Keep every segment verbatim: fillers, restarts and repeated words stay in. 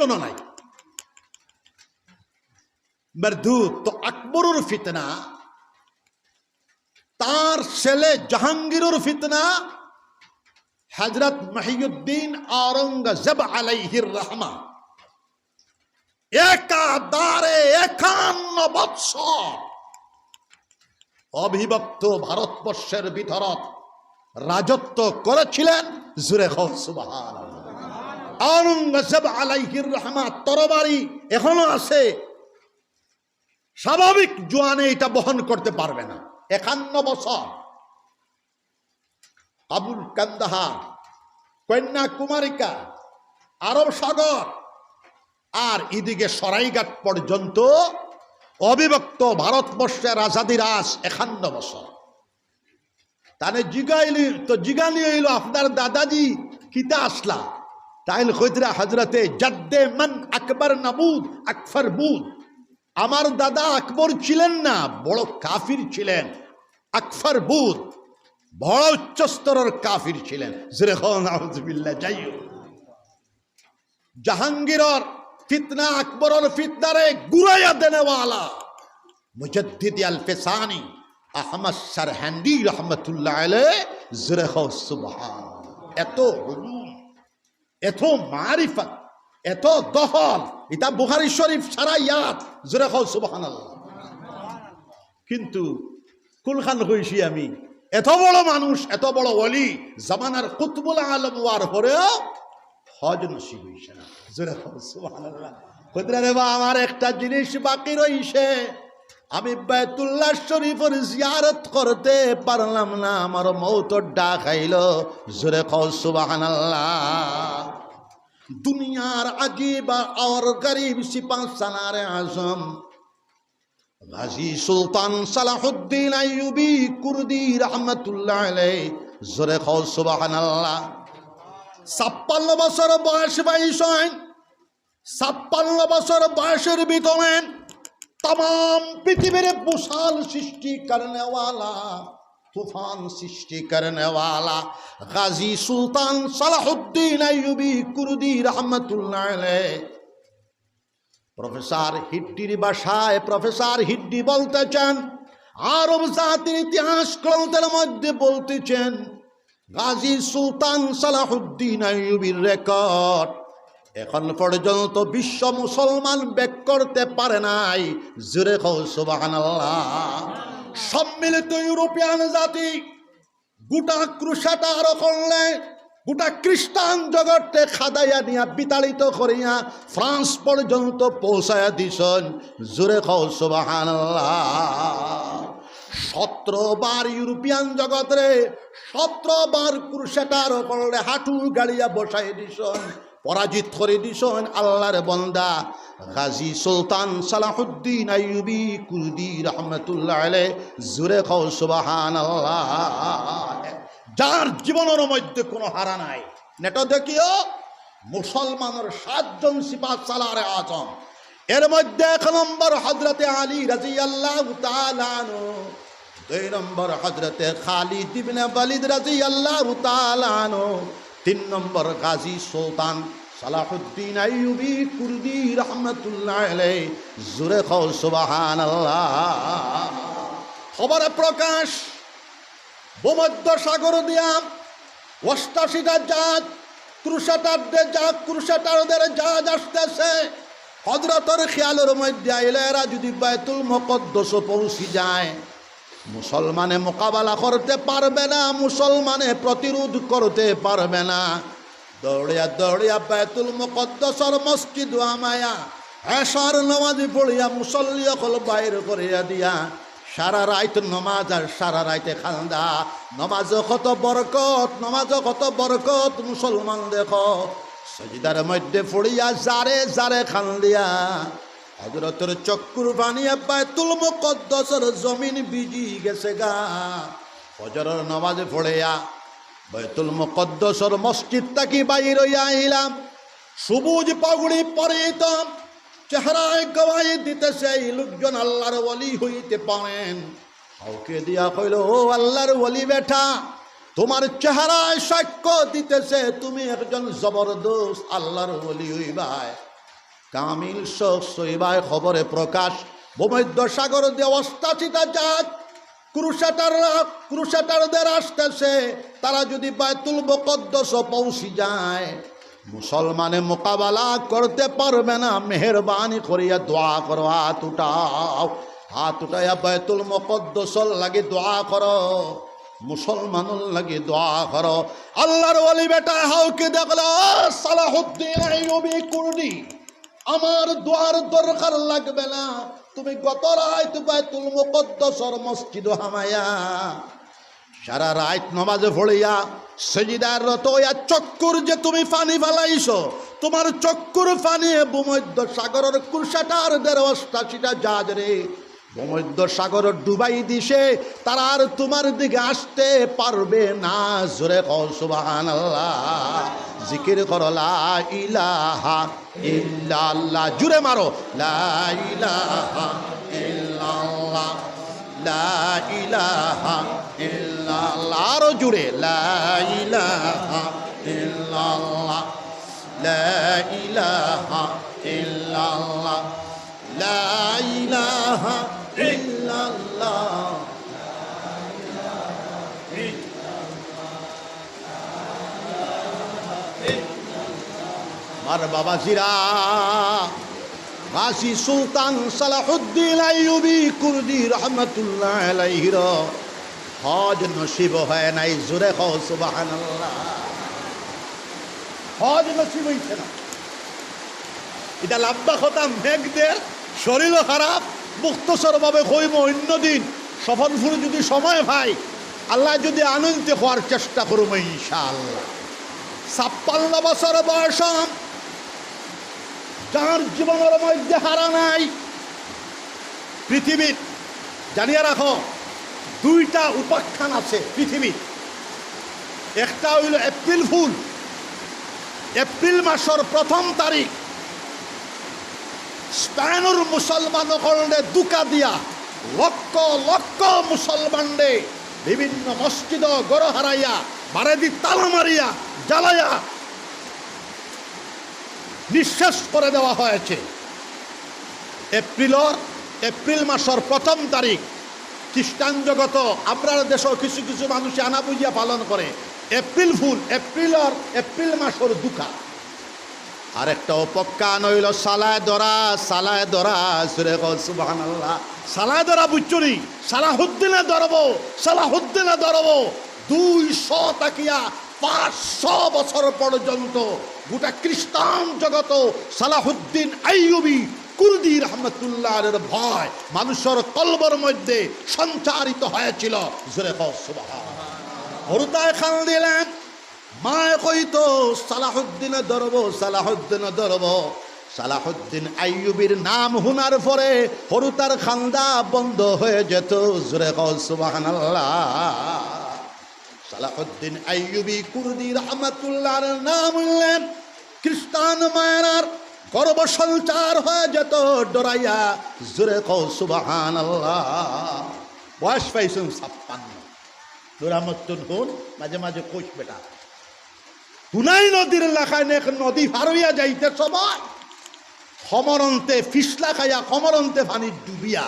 নাই। মরদুদ তো আকবরর ফিতনা, তার ছেলে জাহাঙ্গীরর ফিতনা, হযরত মহিউদ্দিন আওরঙ্গজেব আলাইহির রহমা একাধারে একান্ন বৎসর অবিভক্ত ভারতবর্ষের ভিতরত রাজত্ব করেছিলেন। জোরে কও সুবহানাল্লাহ। আওরঙ্গজেব আলাইহির রহমা তরবারি এখনো আছে, স্বাভাবিক জোয়ানে এটা বহন করতে পারবে না। একান্ন বছর। কাবুল, কান্দাহার, কন্যাকুমারিকা, আরব সাগর, আর এদিকে সরাইঘাট পর্যন্ত অবিভক্ত ভারতবর্ষের আজাদির আজ একান্ন বছর। তানে জিগাইলি তো জিগানি হইল, "আপনার দাদাজি কিতা আসলা?" তাইন কইতরা, "হজরতে জাদ্দে মন আকবর নবুদ আকফর বুদ।" আমার দাদা আকবর ছিলেন না, বড় কাফির ছিলেন, আকফর বুদ, বড় উচ্চ স্তরের কাফির ছিলেন। জোরে কও নাউজুবিল্লাহ। যাই হোক, জাহাঙ্গীরর ফিতনা, আকবরর ফিতনারে গুড়াইয়া দেনেওয়ালা মুজাদ্দিদ আল ফেসানি আহমদ সারহান্দি রহমতুল্লাহ আলাইহি। জোরে কও সুবহানাল্লাহ। এত উলুম, এত মারিফত, এত দখল, ইতা বুখারী শরীফ সারা ইয়াদ। জোরে কও সুবহানাল্লাহ। কিন্তু কুনখান কইছি আমি, এত বড় মানুষ, এত বড় ওলি, জামানার কুতুবুল আলম হওয়ার পরেও হজ নসিব হইছে না। জোরে কও সুবহানাল্লাহ। কইতরা, "রে বা, আমার একটা জিনিস বাকি রইছে, আমি বায়তুল্লাহ শরীফর জিয়ারত করতে পারলাম না, আমার মউতর ডাক আইলো।" জোরে কও সুবহানাল্লাহ। দুনিয়ার আজিব আর গরিব সিপাহ সালারে আজম গাজী সুলতান সালাহুদ্দিন আইয়ুবী কুর্দি রহমতুল্লাহ আলাইহি। জোরে কও সুবহানাল্লাহ। ছাপ্পান্ন বছর বয়স পাইছইন, ছাপ্পান্ন বছর বয়সের ভিতরে তামাম পৃথিবীর ভূস্খলন সৃষ্টি করনেওয়ালা, তুফান সৃষ্টি করনেওয়ালা গাজী সুলতান সালাহুদ্দিন আইয়ুবী কুর্দি রহমতুল্লাহ আলাইহি। প্রফেসর হিড্ডির ভাষায় প্রফেসর হিড্ডি বলতেছেন, আরব জাতির ইতিহাস গ্রন্থের মধ্যে বলতেছেন, গাজী সুলতান সালাহুদ্দিন আইয়ুবীর রেকর্ড এখন পর্যন্ত বিশ্ব মুসলমান ব্যাক করতে পারে নাই। জোরে কও সুবহানাল্লাহ। সম্মিলিত ইউরোপিয়ান জাতি গোটা ক্রুসেডার অকলরে, গোটা খ্রিস্টান জগতে খেদাইয়া নিয়া বিতাড়িত করিয়া ফ্রান্স পর্যন্ত পৌঁছাইয়া দিছইন। জোরে কও সুবহানাল্লাহ। সতেরো বার ইউরোপিয়ান জগতরে, সতেরো বার ক্রুসেডার অকলরে হাঁটু গাড়িয়া বসাই দিছইন। পরাজিত করি দিছইন আল্লাহর বন্দা গাজী সুলতান সালাহুদ্দিন আইয়ুবী কুর্দি রহমতুল্লাহ আলাইহি। জোরে কও সুবহানাল্লাহ। যার জীবনের মধ্যে কোনো হারা নাই। নেটো দেখিও, মুসলমানের সাতজন সিপাহ সালারে আজম, এর মধ্যে এক নম্বর হযরতে আলী রাদিয়াল্লাহু তাআলা আনহু, দুই নম্বর হযরতে খালিদ ইবনে ওয়ালিদ রাদিয়াল্লাহু তাআলা আনহু, তিন নম্বর গাজী সুলতান সালাহুদ্দিন আইয়ুবী কুর্দি রহমতুল্লাহ আলাইহি। জোরে কও সুবহানাল্লাহ। খবরে প্রকাশ, ভূমধ্য সাগর দিয়া অষ্টাশিটা জাহাজ, ক্রুসেডারদের জাহাজ, ক্রুসেডারদের জাহাজ আসতেছে। হযরতর খেয়ালর মধ্যে আইলো, এরা যদি বায়তুল মুকাদ্দাসো পৌঁছি যায়, মুসলমানে মোকাবেলা করতে পারবে না, মুসলমানে প্রতিরোধ করতে পারবে না। দৌড়িয়া দৌড়িয়া বায়তুল মুকাদ্দাসর মসজিদো হামাইয়া এশার নামাজ পড়িয়া মুসল্লি অকল বাইর করিয়া দিয়া সারা রাইত নামাজ আর সারা রাইতে কান্দা। নামাজো কত বরকত, নামাজো কত বরকত। মুসলমান দেখো, সজিদার মধ্যে পড়িয়া জারে জারে কান্দিয়া হযরতর চক্ষুর পানিয়ে বায়তুল মুকাদ্দাসর জমিন ভিজি গেছে গা। ফজরর নামাজ পড়িয়া বায়তুল মুকাদ্দাসর মসজিদ থাকি বাইর অইয়া আইলাম। সবুজ পাগড়ি পরিহিত, চেহারায় গওয়াই দিতেছে এই লোকজন আল্লাহর ওলি হইতে পারেন। কাউকে দিয়া কইল, "ও আল্লাহর ওলি বেটা, তোমার চেহারায় সাক্ষ্য দিতেছে তুমি একজন জবরদস্ত আল্লাহর ওলি হইবায়।" কামিল শখ সহিবায় খবরে প্রকাশ, ভূমধ্য সাগর দিয়া অষ্টাশিটা জাহাজ, ক্রুসেডাররা, ক্রুসেডারদের আসতেছে, তারা যদি বায়তুল মুকাদ্দাস পৌঁছি যায়, মুসলমানে মোকাবেলা করতে পারবে না। মেহেরবানি করিয়া দোয়া করো, হাত উঠাও, হাত উঠাইয়া বায়তুল মুকাদ্দাসর লাগি দোয়া করো, মুসলমানর লাগি দোয়া করো। আল্লাহর ওলি বেটা হাউকি দেখলো, সালাহুদ্দিন আইয়ুবী কুর্দি, আমার দোয়ার দরকার লাগবে না। তুমি গত রাইত বায়তুল মুকাদ্দাসর মসজিদো হামাইয়া, সারা রাইত নমাজে পড়িয়া, সেজদায় রত অইয়া চক্ষুর যে তুমি পানি ফালাইছো, তুমার চক্ষুর পানিয়ে ভূমধ্য সাগরর ক্রুসেডারদের অষ্টাশিটা জাহাজরে ভূমধ্য সাগরো ডুবাই দিছে, তারা আর তুমার দিকে আসতে পারবে না। জোরে কও সুবহানাল্লাহ। জিকির করো লা ইলাহা ইল্লাল্লাহ। জুরে মারো, লা ইলাহা ইল্লাল্লাহ, লা ইলাহা ইল্লাল্লাহ। আরো জুরে, লা ইলাহা ইল্লাল্লাহ, লা ইলাহা ইল্লাল্লাহ, লা ইলাহা ইল্লাল্লাহ। আমার বাবাজিরা, গাজী সুলতান সালাহুদ্দিন আইয়ুবী কুর্দি রহমতুল্লাহ আলাইহির হজ নসিব হয় নাই। জোরে কও সুবহানাল্লাহ। হজ নসিব হইছে না। ইটা লাম্বা কথা, মেঘ দের, শরীরও খারাপ, মুখতসরভাবে কইমু অইন্য দিন, স্বপনপুরে যদি সময় পাই, আল্লায় যদি আনইন তে কওয়ার চেষ্টা করমু ইনশাআল্লাহ। ছাপ্পান্ন বছর বয়স, যার জীবনর মধ্যে হারা নাই। পৃথিবীত, জানিয়া রাখো, দুইটা উপাখ্যান আছে পৃথিবীত। একটা অইলো এপ্রিল ফুল, এপ্রিল মাসর প্রথম তারিখ স্পেনর মুসলমান অকলরে ধুকা দিয়া লক্ষ লক্ষ মুসলমানরে বিভিন্ন মসজিদ ঘর হারাইয়া, বারেদি তালা মারিয়া, জ্বালাইয়া নিঃশেষ করে দেওয়া হয়েছে। এপ্রিলর, এপ্রিল মাসর প্রথম তারিখ খ্রিস্টান জগত, আমরার দেশও কিছু কিছু মানুষে আনা বুঝিয়া পালন করে। এপ্রিল ফুল, এপ্রিলর, এপ্রিল মাসর ধুকা। আর একটা অপখ্যান অইলো সালায় ধরা, সালায় ধরা, জোরে কও সুবহানাল্লাহ। সালায় ধরা বুঝছো নি? সালাহুদ্দিনে ধরবো, সালাহুদ্দিনে ধরবো। দুইশো থাকিয়া পাঁচশো বছর পর্যন্ত গোটা খ্রিস্টান জগত সালাহুদ্দিন আইয়ুবী কুর্দি রহমতুল্লাহর ভয় মানুষর কলবর মধ্যে সঞ্চারিত হয়েছিল। জোরে কও সুবহানাল্লাহ। হুরুতায় খান দিলেন, মায় কইতো, "সালাহুদ্দিনে ধরবো, সালাহুদ্দিনে ধরবো।" সালাহুদ্দিন আইয়ুবীর নাম হুনার পরে হুরুতার খান্দা বন্ধ হয়ে যেত। জোরে কও সুবহানাল্লাহ। সালাহুদ্দিন আইয়ুবী কুর্দি রহমাতুল্লাহর নাম উল্লেখ, খ্রিস্টান মায়েরার গর্ব সঞ্চার হয়ে যেত ডরাইয়া। জোরে কও সুবহানাল্লাহ। বয়স পাইছইন ছাপ্পান্ন। নুরামুদ্দিন হুন, মাঝে মাঝে কইস বেটা। হুনাই নদীর লাখান এক নদী পার অইয়া যাইতে সময় কমরন্তে ফিসলা খাইয়া, কমরন্তে পানি ডুবিয়া,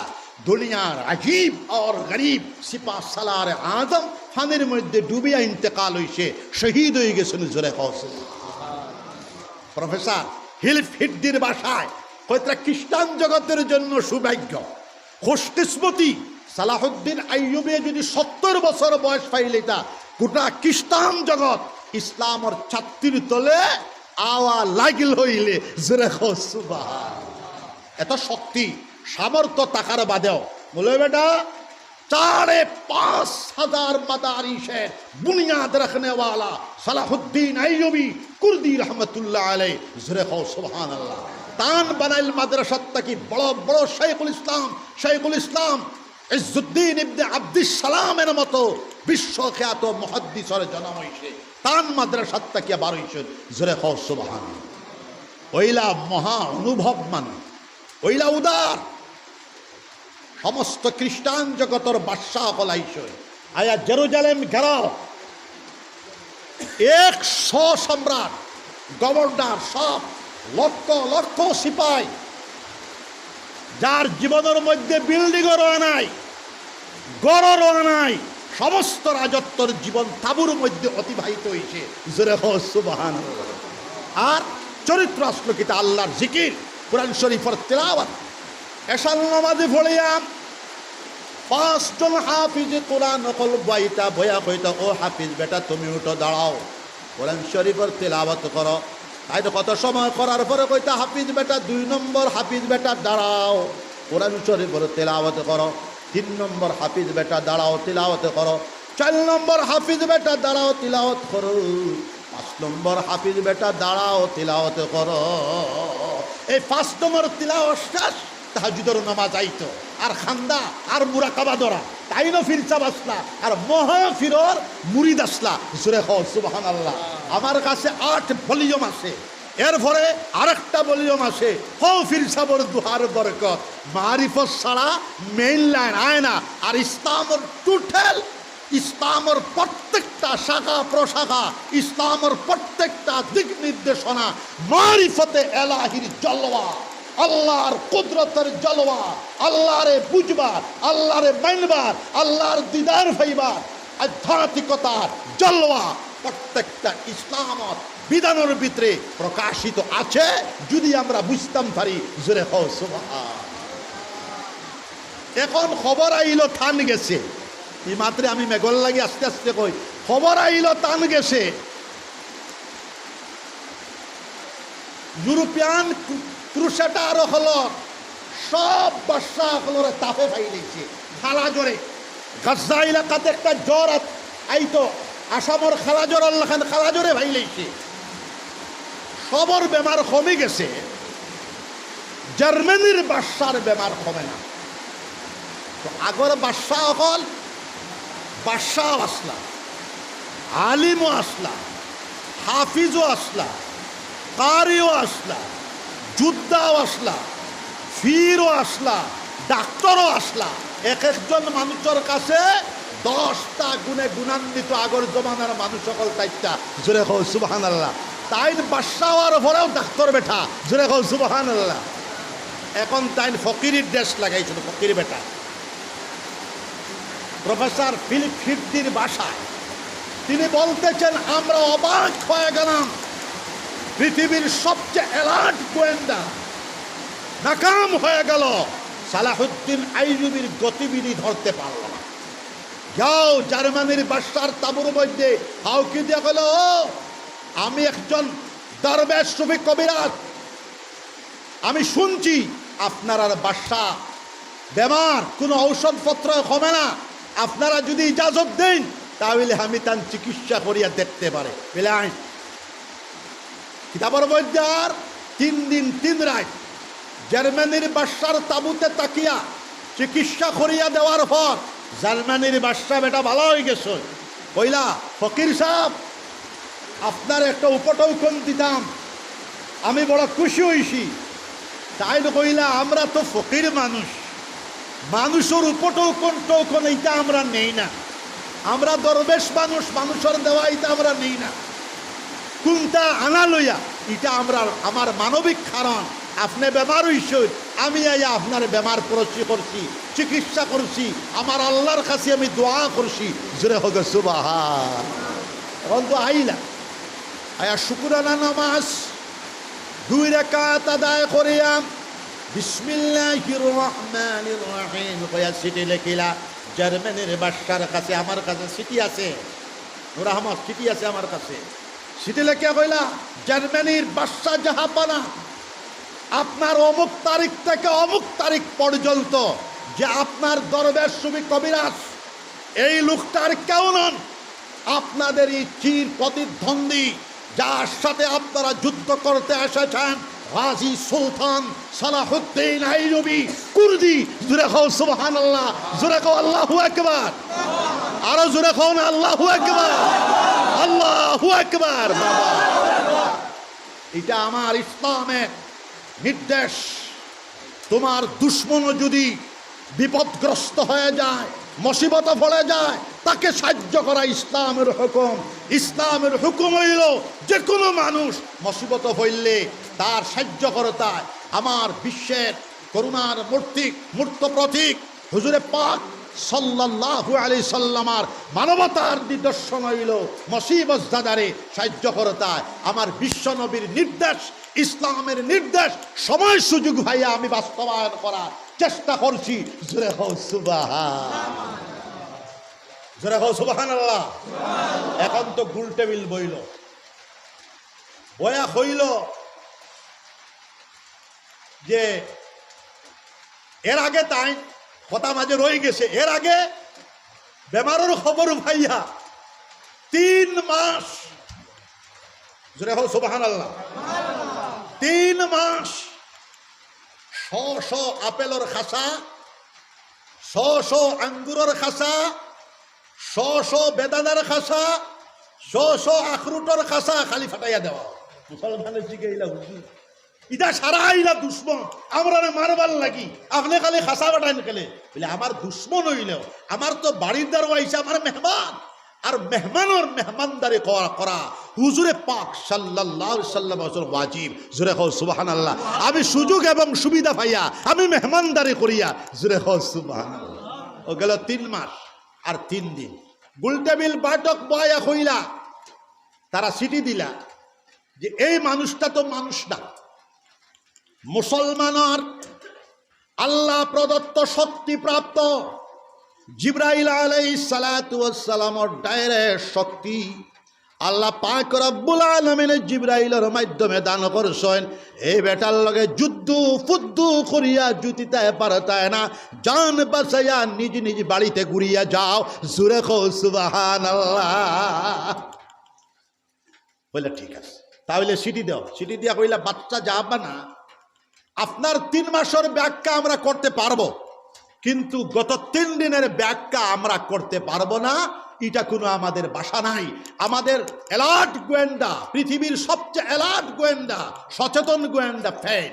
দুনিয়ার আজিব আর গরিব সিপাহ সালার আজম পানির মধ্যে ডুবিয়া ইন্তেকাল হইছে, শহীদ হয়ে গেছেন। জোরে কও সুবহানাল্লাহ। প্রফেসর হিলফ হিড্ডির ভাষায় কইতরা খ্রিস্টান জগতের জন্য সৌভাগ্য, খুশকিসমতি। সালাহুদ্দিন আইয়ুবী যদি সত্তর বছর বয়স পাইলিতা, গোটা খ্রিস্টান জগত ইসলামর ছাত্তির তলে আওয়া লাগিল হইলে। জোরে কও সুবহানাল্লাহ। এত শক্তি, সামর্থ্য থাকার বাদেও, বলে বেটা, সাড়ে পাঁচ হাজার মাদারিসের বুনিয়াদ রাখনেওয়ালা সালাহুদ্দিন আইয়ুবী কুর্দি রহমতুল্লাহ আলাইহি। জোরে কও সুবহানাল্লাহ। তান বানাইল মাদ্রাসাত থাকি বড় বড় শাইখুল ইসলাম, শাইখুল ইসলাম ইজ্জুদ্দিন ইবনে আব্দুস সালামের মতো বিশ্বখ্যাত মুহাদ্দিসর জন্ম হইছে তান মাদ্রাসাত থাকিয়া বার হইছে। জোরে কও সুবহানাল্লাহ। অইলা মহা অনুভব মানুষ, অইলা উদার। সমস্ত খ্রিস্টান জগতর বাদশাহ অকল আইছে, আয়া জেরুজালেম ঘেরাও। একশো সম্রাট, গভর্নর, সব লক্ষ লক্ষ সিপাই, যার জীবনর মধ্যে বিল্ডিংও রয় নাই, ঘরও রয় নাই, সমস্ত রাজত্বর জীবন তাঁবুর মধ্যে অতিবাহিত অইছে। জোরে কও সুবহানাল্লাহ। আর চরিত্র আছলো কিতা? আল্লার জিকির, কোরআন শরীফর তিলাওয়াত। এশার নামাজে পড়িয়া পাঁচজন হাফিজে কোরআন অকল বইতা, বইয়া কইতা, "ও হাফিজ বেটা, তুমি উঠো, দাঁড়াও।" কোরআন শরীফর তিলাওয়াত করো। তাইন কত সময় করার পরে কইতা, "হাফিজ বেটা, দুই নম্বর হাফিজ বেটা, দাঁড়াও, কোরআন শরীফর তিলাওয়াত করো। তিন নম্বর হাফিজ বেটা, দাঁড়াও, তিলাওয়াত করো। চার নম্বর হাফিজ বেটা, দাঁড়াও, তিলাওয়াত করো। পাঁচ নম্বর হাফিজ বেটা, দাঁড়াও, তিলাওয়াত করো।" এই পাঁচ নম্বর তিলাওয়াত শেষ, তাহাজ্জুদর নামাজ আইতো, আর খান্দা, আর মুরাকাবা ধরা। তাইনও পীর সাব আছলা, আর মহা পীরর মুরিদ আছলা। জোরে কও সুবহানাল্লাহ। আমার কাছে আট ভলিউম আছে, এরপরে আরেকটা ভলিউম আছে। হউ পীর সাবর দোয়ার বরকত। মারিফত ছাড়া মেইন লাইন আয় না। আর ইসলামর টোটাল ইসলামর প্রত্যেকটা শাখা প্রশাখা, ইসলামর প্রত্যেকটা দিক নির্দেশনা মারিফতে এলাহির জলওয়া, আল্লার কুদরতর জলওয়া, আল্লারে বুঝবার, আল্লারে মানবার, আল্লার দিদার পাইবার আধ্যাত্মিকতার জলওয়া প্রত্যেকটা ইসলামর বিধানর ভিতরে প্রকাশিত আছে। যদি আমরা বুঝতাম পারি, জোরে কও সুবহান। এখন খবর আইলো তান গেছে, ই মাত্রে আমি মেঘর লাগি আস্তে আস্তে কই, খবর আইলো তান গেছে, ইউরোপিয়ান ক্রু-, ক্রুসেডার অকলর সব বাদশা অকলরে তাপে পাইলাইছে, কালা জ্বরে। গাজা এলাকাত একটা জ্বর আত-, আইতো, আসামর কালা জ্বরর লাখান কালা জ্বরে পাইলাইছে। সবর বেমার কমি গেছে, জার্মানির বাদশার বেমার কমে না। তো আগর বাদশা অকল বাদশাও আছলা, আলিমও আছলা, হাফিজও আছলা, কারিও আছলা, যোদ্ধাও আছলা, পীরও আছলা, ডাক্তারও আছলা। এক একজন মানুষর কাছে দশটা গুণে গুণান্বিত আগর জমানার মানুষ অকল তাইতা। জোরে কও সুবহানাল্লাহ। তাইন বাদশা অওয়ার পরেও ডাক্তার বেটা। জোরে কও সুবহানাল্লাহ। এখন তাইন ফকিরির ড্রেস লাগাইছইন, ফকির বেটা। প্রফেসর ফিলিপ ফিফটির ভাষায় তিনি বলতেছেন, "আমরা অবাক হয়ে গেলাম, পৃথিবীর সবচেয়ে অ্যালার্ট গোয়েন্দা নাকাম হয়ে গেল, সালাহুদ্দিন আইয়ুবীর গতিবিধি ধরতে পারল না।" যাও, জার্মানির বাদশার তাঁবুর মধ্যে হাউকি দিয়া কইল, "ও, আমি একজন দরবেশ সুফি কবিরাজ, আমি শুনছি আপনারার বাদশা বেমার, কোনো ঔষধপত্র কমে না, আপনারা যদি ইজাজত দেন, তাহলে আমি তান চিকিৎসা করিয়া দেখতে পারি।" বলে, "আইন।" কিতাবর মধ্যে আর তিন দিন তিন রাইত জার্মানির বাদশার তাঁবুতে থাকিয়া চিকিৎসা করিয়া দেওয়ার পর জার্মানির বাদশা বেটা ভালা অই গেছে। কইলা, "ফকির সাব, আপনারে একটা উপটৌকন দিতাম, আমি বড় খুশি অইছি।" তাইন কইলা, "আমরা তো ফকির মানুষ, মানুষর উপটৌকন টৌকন ইতা আমরা নেই না, আমরা দরবেশ মানুষ, মানুষর দেওয়া ইতা আমরা নেই না, কুন্তা আনা লইয়া, ইটা আমরা, আমার মানবিক কারণ, আপনে বেমার অইছইন, আমি আইয়া আপনার বেমার পরশি করছি, চিকিৎসা করছি, আমার আল্লার কাছে আমি দোয়া করছি।" জোরে কও সুবহান। এখন তো আইলা, আয়া শুকুরানা নামাজ দুই রাকাত আদায় করিয়া বিসমিল্লাহির রহমানির রহিম কইয়া চিঠি লেখিলা জার্মানির বাদশার কাছে। আমার কাছে চিঠি আছে, নূর আহমদ, চিঠি আছে আমার কাছে। চিঠি লেখিয়া কইলা, "জার্মানির বাদশা জাহাপানা, আপনার অমুক তারিখ থেকে অমুক তারিখ পর্যন্ত যে আপনার দরবেশ সুফি কবিরাজ, এই লোকটা আর কেউ নন, আপনাদেরই চির প্রতিদ্বন্দ্বী, যার সাথে আপনারা যুদ্ধ করতে এসেছেন, গাজী সুলতান সালাহুদ্দিন আইয়ুবী কুর্দি।" জোরে কও সুবহানাল্লাহ, জোরে কও আল্লাহু আকবার, আরো জোরে কও না আল্লাহু আকবার, আল্লাহু আকবার। বাবা, এটা আমার ইসলামের নির্দেশ। তোমার দুশমনও যদি বিপদগ্রস্ত হয়ে যায়, মুসিবত পড়ে যায়, তাকে সাহায্য করা ইসলামের হুকুম। ইসলামের হুকুম অইলো, যে কোনো মানুষ মুসিবত পড়লে তার সাহায্য করতায়। আমার বিশ্বের করুণার মূর্তি, মূর্ত প্রতীক হুজুরে পাক সাল্লাল্লাহু আলাইহি সাল্লামর মানবতার নিদর্শন অইলো মুসিবত জাদারে সাহায্য করতায়। আমার বিশ্ব নবীর নির্দেশ, ইসলামের নির্দেশ, সময় সুযোগ পাইয়া আমি বাস্তবায়ন করার চেষ্টা করছি। জোরে কও সুবহান, জোরে কও সুবহানাল্লাহ। এখন তো গোল টেবিল বইলো, বয়া কইলো যে এর আগে তাইন কথা মাঝে রই গেছে, এর আগে বেমারর খবর পাইয়া তিন মাস, জোরে কও সুবহানাল্লাহ, তিন মাস শ শ আপেলর খাসা, শ শ আঙ্গুরর খাসা, শ শ বেদানার খাসা, শ শ আখরুটর খাসা খালি ফাটাইয়া দেওয়া। মুসলমানে জিগাইলা, "হুজুর, ইটা সারা আইলা দুশমন, আমরারে মারবার লাগি, আপনে খালি খাসা ফাটাইন কেনে?" বলে, "আমার দুশমন অইলেও আমার তো বাড়ির দ্বারও আইছে আমার মেহমান, আর মেহমানর মেহমানদারি করা, করা হুজুরে পাক সাল্লাল্লাহু আলাইহি সাল্লাম ওয়াজিব।" জোরে কও সুবহানাল্লাহ। আমি সুযোগ এবং সুবিধা পাইয়া আমি মেহমানদারি করিয়া, জোরে কও সুবহানাল্লাহ। ও গেল তিন মাস আর তিন দিন। গোল টেবিল বৈঠক বয়া কইলা, তারা চিঠি দিলা যে এই মানুষটা তো মানুষ না, মুসলমানর আল্লাহ প্রদত্ত শক্তি প্রাপ্ত। জিব্রাইল আলাইহিস সালাতু ওয়াস সালামর direct শক্তি আল্লাহ পাক রব্বুল আলামিনে জিব্রাইলর মাধ্যমে দান করছইন। এই বেটার লগে যুদ্ধ ফুদ্ধ করিয়া জুতিতায় পারতায় না, জান বাঁচাইয়া নিজ নিজ বাড়িতে ঘুরিয়া যাও। জোরে কও সুবহানাল্লাহ। বলে, "ঠিক আছে।" তাহলে চিঠি দেও। চিঠি দিয়া কইলা, "বাচ্চা যাবা না, আপনার তিন মাসের ব্যাখ্যা আমরা করতে পারবো, কিন্তু গত তিন দিনের ব্যাখ্যা আমরা করতে পারবো না। এটা কোনো আমাদের ভাষা নাই। আমাদের alert গোয়েন্দা, পৃথিবীর সবচেয়ে alert গোয়েন্দা, সচেতন গোয়েন্দা ফেইল।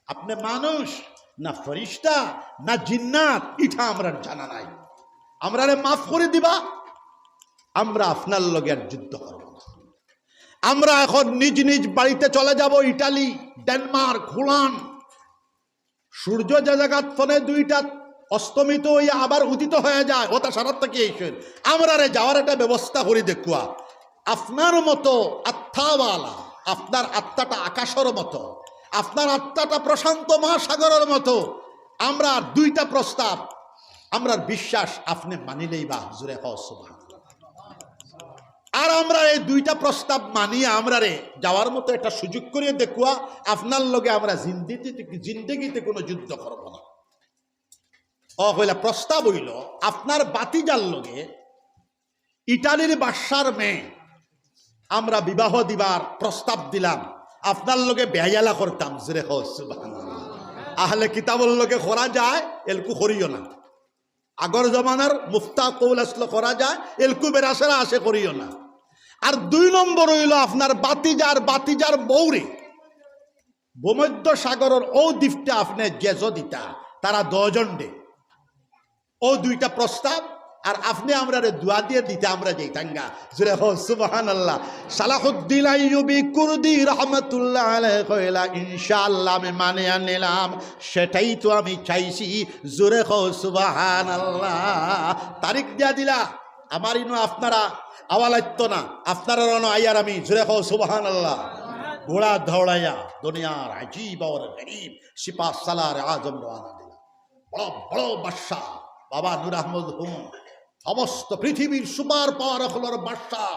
আপনি মানুষ না ফেরেশতা না জিন্নাত, এটা আমরার জানা নাই। আমরারে মাফ করে দিবা, আমরা আপনার লগে আর যুদ্ধ করব না। আমরা এখন নিজ নিজ বাড়িতে চলে যাব, ইটালি, ডেনমার্ক, হোল্যান্ড।" সূর্য যে জাগাত ফনে দুইটা অস্তমিত হইয়া আবার উদিত হয়ে যায়, ওটা সারাত থাকি এইসব। আমরারে যাওয়ার একটা ব্যবস্থা করি দেখুয়া। আপনার মতো আত্মাওয়ালা, আপনার আত্মাটা আকাশের মতো, আপনার আত্মাটা প্রশান্ত মহাসাগরের মতো। আমরা দুইটা প্রস্তাব, আমরার বিশ্বাস আপনি মানিলেই বা। জোরে কও সুবহানাল্লাহ। আর আমরা এই দুইটা প্রস্তাব মানিয়া আমরারে যাওয়ার মতো একটা সুযোগ করিয়া দেখুয়া, আপনার লগে আমরা জিন্দিগিতে, জিন্দিগিতে কোনো যুদ্ধ করব না। ও কইলা, প্রস্তাব হইল, আপনার বাতিজার লগে ইটালির বাদশার মেয়ে আমরা বিবাহ দিবার প্রস্তাব দিলাম, আপনার লগে বেয়াইলা করতাম। জোরে কও সুবহানাল্লাহ। আহলে কিতাবর লগে করা যায়, এলকু করিও না। আগর জমানার মুফতা কৌল আসলো করা যায়, এলকু বেরাসেরা আসে করিও না। আর দুই নম্বর হইল আপনার বাতিজার, বাতিজার বউরে ভূমধ্য সাগরের ও দ্বীপটা আপনি জেজো দিতা, তারা দুইজন দে। ও দুইটা প্রস্তাব, আর আপনি আমরারে দোয়া দিয়ে দিতে আমরা যাইতাঙ্গা। জোরে কও সুবহানাল্লাহ। সালাহুদ্দিন আইয়ুবী কুর্দি রহমাতুল্লাহ আলাইহি কইলা, "ইনশাআল্লাহ আমি মানিয়া নিলাম, সেটাই তো আমি চাইছি।" জোরে কও সুবহানাল্লাহ। তারিখ দিয়া দিলা, আমার ইনো আপনারা আওয়া লাগতো না, আপনারা রনো আইয়ার আমি। জোরে কও সুবহানাল্লাহ। ঘোড়া দৌড়াইয়া দুনিয়ার আজীব আর গরিব সিপাহ সালার আজম রওয়ানা দিলা। বড় বড় বাদশা বাবা নূর আহমদ হুম, সমস্ত পৃথিবীর সুপার পাওয়ার অকলর বাদশা,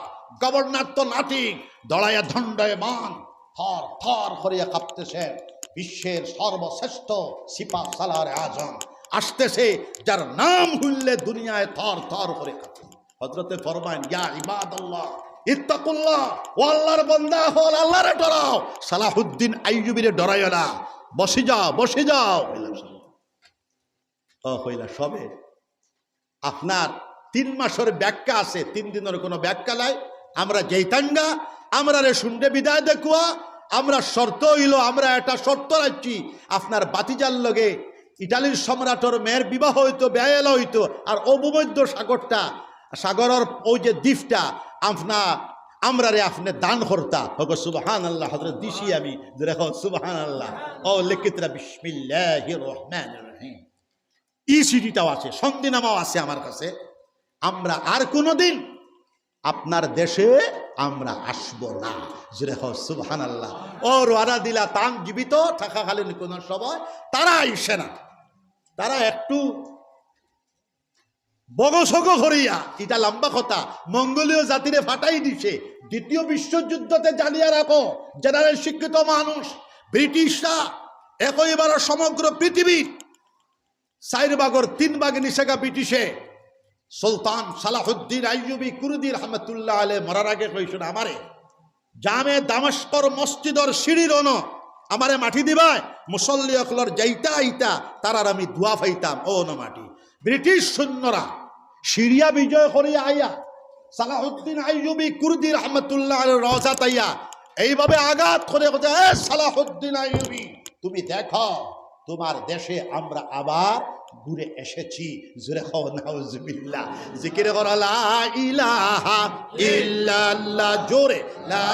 গভর্নর তো নাটিক, দৌড়াইয়া দণ্ডায়মান, থর থর করিয়া কাঁপতেছেন বিশ্বের সর্বশ্রেষ্ঠ সিপাহ সালার আজম। আসতেছে, যার নাম হুনলে দুনিয়ায় থর থর করে কাঁপে। হযরতে ফরমাইন, "ইয়া ইবাদাল্লাহ, ইত্তাকুল্লাহ, ও আল্লাহর বান্দা অকল, আল্লাহরে ডরাও।" সালাহুদ্দিন আইয়ুবীরে ডরাইও না, বসি যাও, বসি যাও। ও কইলা, সবে আপনার তিন মাসের ব্যাখ্যা আছে, তিন দিনের কোনো ব্যাখ্যা নাই। আমরা যেইতাঙ্গা, আমরারে শুনতে বিদায় দেখুয়া, আমরা শর্ত হইল, আমরা একটা শর্ত রাখছি, আপনার বাতিজার লগে ইটালির সম্রাটর মেয়ের বিবাহ অইতো, বেয়াইলা অইতো, আর অউ ভূমধ্য সাগরটা, সাগরর অউ যে দ্বীপটা, আপনা, আমরারে আপনে দান করতা। হকো সুবহানাল্লাহ, হযরত দিছি আমি, জোরে কও সুবহানাল্লাহ। ও লেখিতরা বিসমিল্লাহির রহমানির রহিম। ই চিঠিটাও আছে, সন্ধিনামাও আছে আমার কাছে। আমরা আর কোনোদিন আপনার দেশে আমরা আসব না। জোরে কও সুবহানাল্লাহ। ও রওয়ানা দিলা তান জীবিত থাকাকালীন কোনো সময়, তারা আইছে না। তারা একটু বগসগ করিয়া, ইটা লম্বা কথা, মঙ্গোলীয় জাতিরে ফাটাই দিছে। দ্বিতীয় বিশ্বযুদ্ধতে জানিয়া রাখো, জেনারেল শিক্ষিত মানুষ, ব্রিটিশরা একইবারে সমগ্র পৃথিবীর চাইর ভাগর তিন ভাগ নিছেগা ব্রিটিশে। সুলতান সালাহুদ্দিন আইয়ুবী কুর্দি রহমতুল্লাহ আলাইহি মরার আগে কইছইন, "আমারে জামে দামেস্কর মসজিদর সিঁড়ির অনো আমারে মাটি দিবায়, মুসল্লি অকলর যাইতা আইতা তারার আমি দোয়া পাইতাম, অউ অনো মাটি।" ব্রিটিশ সৈন্যরা সিরিয়া বিজয় করিয়া আইয়া সালাহুদ্দিন আইয়ুবী কুর্দি রহমতুল্লাহ আলাইহির রওজাত আইয়া এইভাবে আঘাত করে কইতা, "এ সালাহুদ্দিন আইয়ুবী, তুমি দেখো, তোমার দেশে আমরা আবার ঘুরে এসেছি।" জোরে কও নাউজুবিল্লাহ। জিকির করো, লা ইলাহা ইল্লাল্লাহ, জোরে, লা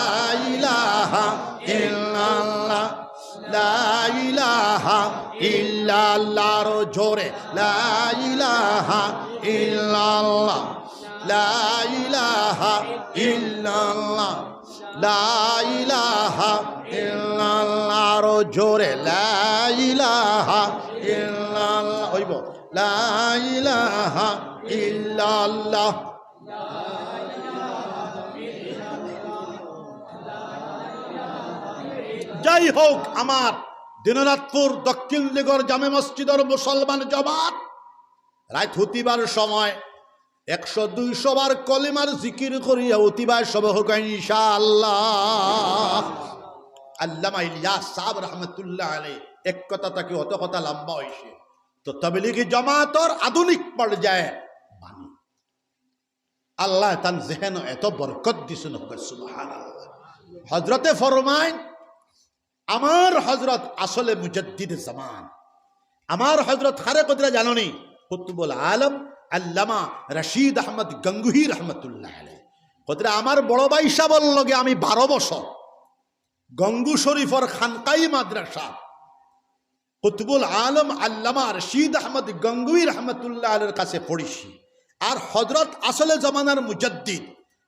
ইলাহা ইল্লাল্লাহ, লা ইলাহা ইল্লাল্লাহ, আরো জোরে, লা ইলাহা ইল্লাল্লাহ, লা ইলাহা ইল্লাল্লাহ, লা ইলাহা ইল্লাল্লাহ, আরো জোরে, লা ইলাহা ইল্লাল্লাহ। অইবো, লা ইলাহা ইল্লাল্লাহ। যাই হোক, আমার দিনাজপুর দক্ষিণ দিগর জামে মসজিদর মুসলমান জমাত রাইত হুতিবার সময় একশো দুইশো বার কলিমার জিকির করিয়া হুতিবায় সব হোক ইনশাআল্লাহ। আল্লামা ইলিয়াস সাহেব রহমতুল্লাহ আলাইহি এক কথা থাকি অত কথা লম্বা অইছে। তো তবলিগি জমাতর আধুনিক পর্যায়ে বাণী। আল্লায় তান জেহেনো এত বরকত দিছইন, হোক সুবহানাল্লাহ। হযরতে ফরমাইন, আমার হযরত আসলে মুজাদ্দিদে জামান। আমার হযরত কারে কইতরা জানো নি? কুতুবুল আলম আল্লামা রশিদ আহমদ গঙ্গুহি রহমতুল্লাহ আলাইহি। কইতরা আমার বড় ভাই সাবর লগে আমি বারো বছর গঙ্গু শরীফর খানকাই মাদ্রাসা কুতুবুল আলম আল্লামা রশিদ আহমদ গঙ্গুহি রহমতুল্লাহ আলাইহির কাছে পড়ছি। আর হযরত আসলে জমানার মুজাদ্দিদ,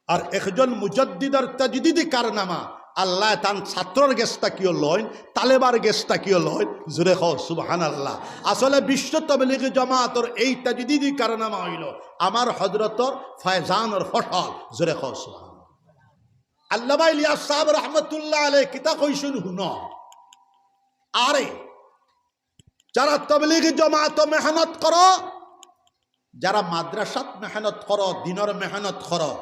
আর একজন মুজাদ্দিদর তাজদিদি কারনামা আল্লায় তান ছাত্রর গেছ থাকিও লইন, তালেবার গেছ থাকিও লইন। জোরে কও সুবহানাল্লাহ। আসলে বিশ্ব তবলিগি জমাতর এই তাজদিদি কারনামা অইলো আমার হযরতর ফয়জানর ফসল। জোরে কও সুবহানাল্লাহ। আল্লামা ইলিয়াস সাহেব রহমতুল্লাহ আলাইহি কিতা কইছইন হুনো। আরে, যারা তবলিগি জমাতো মেহনত করো, যারা মাদ্রাসাত মেহনত করো, দিনর মেহনত করো,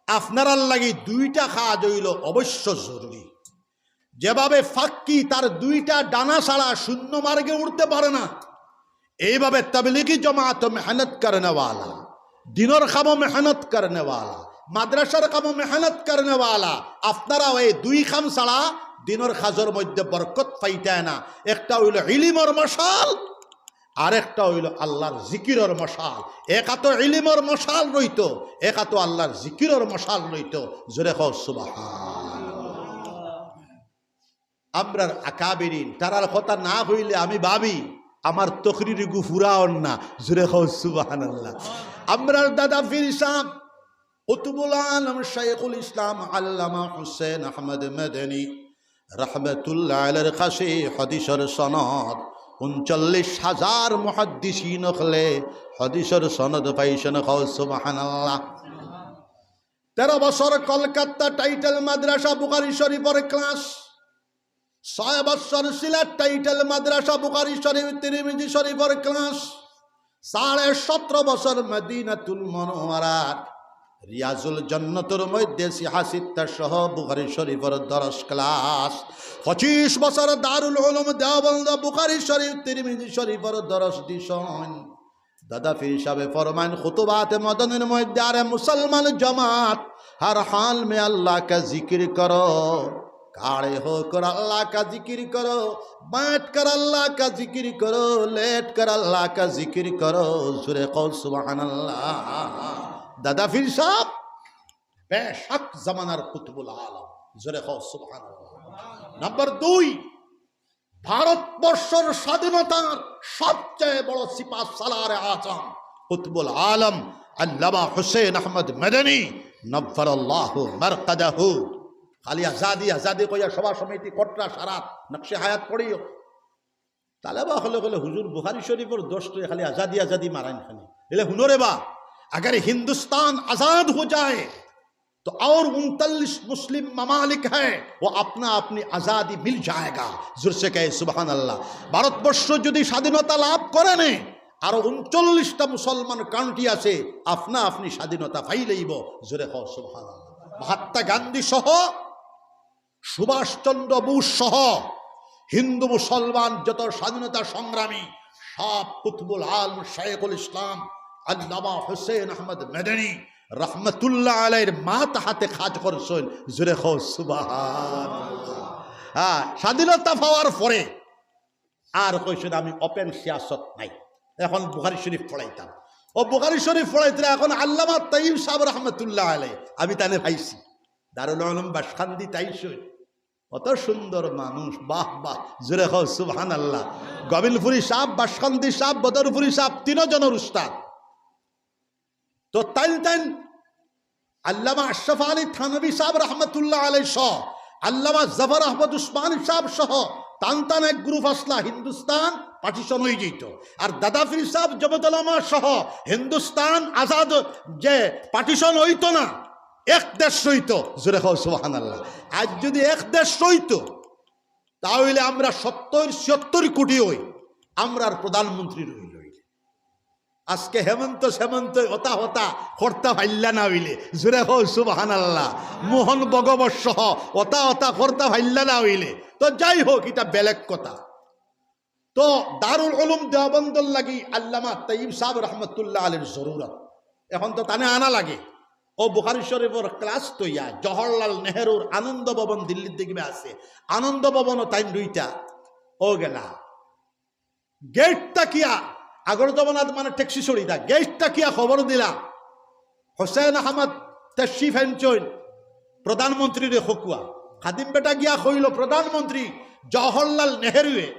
আপনারার লাগি দুইটা কাজ অইলো অবশ্য জরুরি। যেভাবে পাখি তার দুইটা ডানা ছাড়া শূন্য মার্গে উড়তে পারে না, এইভাবে তবলিগি জমাতো মেহনত করনেওয়ালা, দিনর কামো মেহনত করনেওয়ালা, মাদ্রাসার কামো মেহনত করনেওয়ালা, আপনারাও এই দুই কাম ছাড়া দিনর কাজর মধ্যে বরকত পাইতায় না। একটা অইলো ইলিমর মশাল, আরেকটা অইলো আল্লাহর জিকিরর মশাল। এক আতো ইলিমর মশাল রইতো, এক আতো আল্লাহর জিকিরর মশাল রইতো। জোরে কও সুবহানাল্লাহ। আমরার আকাবিরিন, তারার কথা না কইলে আমি ভাবি আমার তকরির গু ফুরাওর না। জোরে কও সুবহানাল্লাহ। আমরার দাদা পীর সাহেব কুতুবুল আলম শাইখুল ইসলাম আল্লামা হুসেন আহমদ মাদানী রহমতুল্লাহ আলাইহির কাছে হাদিসর সনদ, ঊনচল্লিশ হাজার মুহাদ্দিসিন অকলে হাদিসর সনদ পাইছইন। কও সুবহানাল্লাহ। তেরো বছর কলকাতা টাইটেল মাদ্রাসা বুখারী শরীফর ক্লাস, ছয় বছর সিলেট টাইটেল মাদ্রাসা বুখারী শরীফ, তিরমিজি শরীফর ক্লাস, সাড়ে সতেরো বছর মদিনাতুল মুনাওয়ারার রিয়াজুল জান্নাতর মধ্যে সিহা সিত্তা সহ বুখারী শরীফর দরস ক্লাস, পঁচিশ বছর দারুল উলুম দেওবন্দ বুখারী শরীফ, তিরমিজি শরীফর দরস দিছইন। দাদা পীর সাহেবে ফরমাইন, খুতুবাতে মাদানীর মধ্যে, "আরে মুসলমান জমাত, হর হাল মে আল্লাহ কা জিকির করো।" खड़े होकर अल्लाह का जिक्र करो, बैठ कर अल्लाह का जिक्र करो, लेट कर अल्लाह का जिक्र करो। জোরে কও সুবহানাল্লাহ। দাদা পীর সাহেব বেশক জমানার কুতুবুল আলম। জোরে কও সুবহানাল্লাহ। নাম্বার দুই, ভারতবর্ষর স্বাধীনতার সবচেয়ে বড় সিপাহ সালার আজম কুতুবুল আলম আল্লামা হুসেন আহমদ মদনী নব্বারাল্লাহু মারকাদাহু। খালি আজাদি আজাদি কইয়া সভা সমিতি কটরা সারাত নকশে হায়াত পড়িও। তালেবা হলে হলে হুজুর বুখারী শরীফর দোষ তো খালি আজাদি আজাদি মারাইন খালি। এলে হুনো রে বা, अगर हिंदुस्तान आजाद हो जाए तो और उनतालीस मुस्लिम ममालिक है, वो अपना अपनी आजादी मिल जाएगा। জোরে কও সুবহানাল্লাহ। ভারতবর্ষ যদি স্বাধীনতা লাভ করে নে, আরো ঊনচল্লিশটা মুসলমান কান্ট্রি আছে, আপনা আপনি স্বাধীনতা পাইলেইব। জোরে কও সুবহানাল্লাহ। মহাত্মা গান্ধী সহ, সুভাষচন্দ্র বোস সহ হিন্দু মুসলমান যত স্বাধীনতা সংগ্রামী, সব কুতুবুল আলম শেখুল ইসলাম আল্লামা হুসেন আহমদ মদনী রহমতুল্লাহ আলাইহির মাত হাতে কাজ করছইন। জোরে কও সুবহানাল্লাহ। হ্যাঁ, স্বাধীনতা পাওয়ার পরে আর কইছইন, "আমি ওপেন সিয়াসত নাই, এখন বুখারী শরীফ পড়াইতাম।" ও বুখারী শরীফ পড়াইতরা, এখন আল্লামা তাইয়িব সাহেব রহমতুল্লাহ আলাইহি, আমি তানে পাইছি দারুল উলুম বাসকান্দি তাইছইন। কত সুন্দর মানুষ, বাহ বাহ, জোরে কও সুবহানাল্লাহ। গবিলপুরী সাহেব, বাসকান্দি সাহেব, বদরপুরী সাহেব, তিনজনর উস্তাদ। তো তাইন তাইন আল্লামা আশরাফ আলী থানভী সাহেব রহমতুল্লাহ আলাইহি সহ, আল্লামা জাফর আহমদ উসমানী সাহেব সহ, তান তান এক গ্রুপ আসলা, হিন্দুস্তান পার্টিশন অই যাইত। আর দাদা পীর সাহেব জমিয়তুল উলামা সহ হিন্দুস্তান আজাদ যে পার্টিশন অইত না, এক দেশ অইত। জোরে কও সুবহানাল্লাহ। আজ যদি এক দেশ অইত, তা অইলে আমরা সত্তর ছিয়াত্তর কোটি অই, আমরার প্রধানমন্ত্রী রইল। আজকে হেমন্ত সেমন্ত হতা হতা করতা পারলা না অইলে, জোরে কও সুবহানাল্লাহ। মোহন ভগবত সহ হতা হতা করতা পারলা না অইলে, তো যাই হোক, ইটা বেলেগ কথা। তো দারুল উলুম দেওবন্দর লাগি আল্লামা তাইয়িব সাহেব রহমতুল্লাহ আলাইহির জরুরত। এখন তো তানে আনা লাগে। ও বুখারী শরীফর ক্লাস তইয়া জওহরলাল নেহেরুর আনন্দ ভবন দিল্লির দিকে আছে, আনন্দ ভবনও তাইন দুইটা। ও গেলা গেট থাকিয়া, আগর জমানাত মানে ট্যাক্সি চড়িতা, গেট থাকিয়া খবর দিলা, "হোসেন আহমদ তশরিফ আনছইন, প্রধানমন্ত্রীরে কউক্কা।" খাদিম বেটা গিয়া কইল, "প্রধানমন্ত্রী জওহরলাল নেহেরুয়ে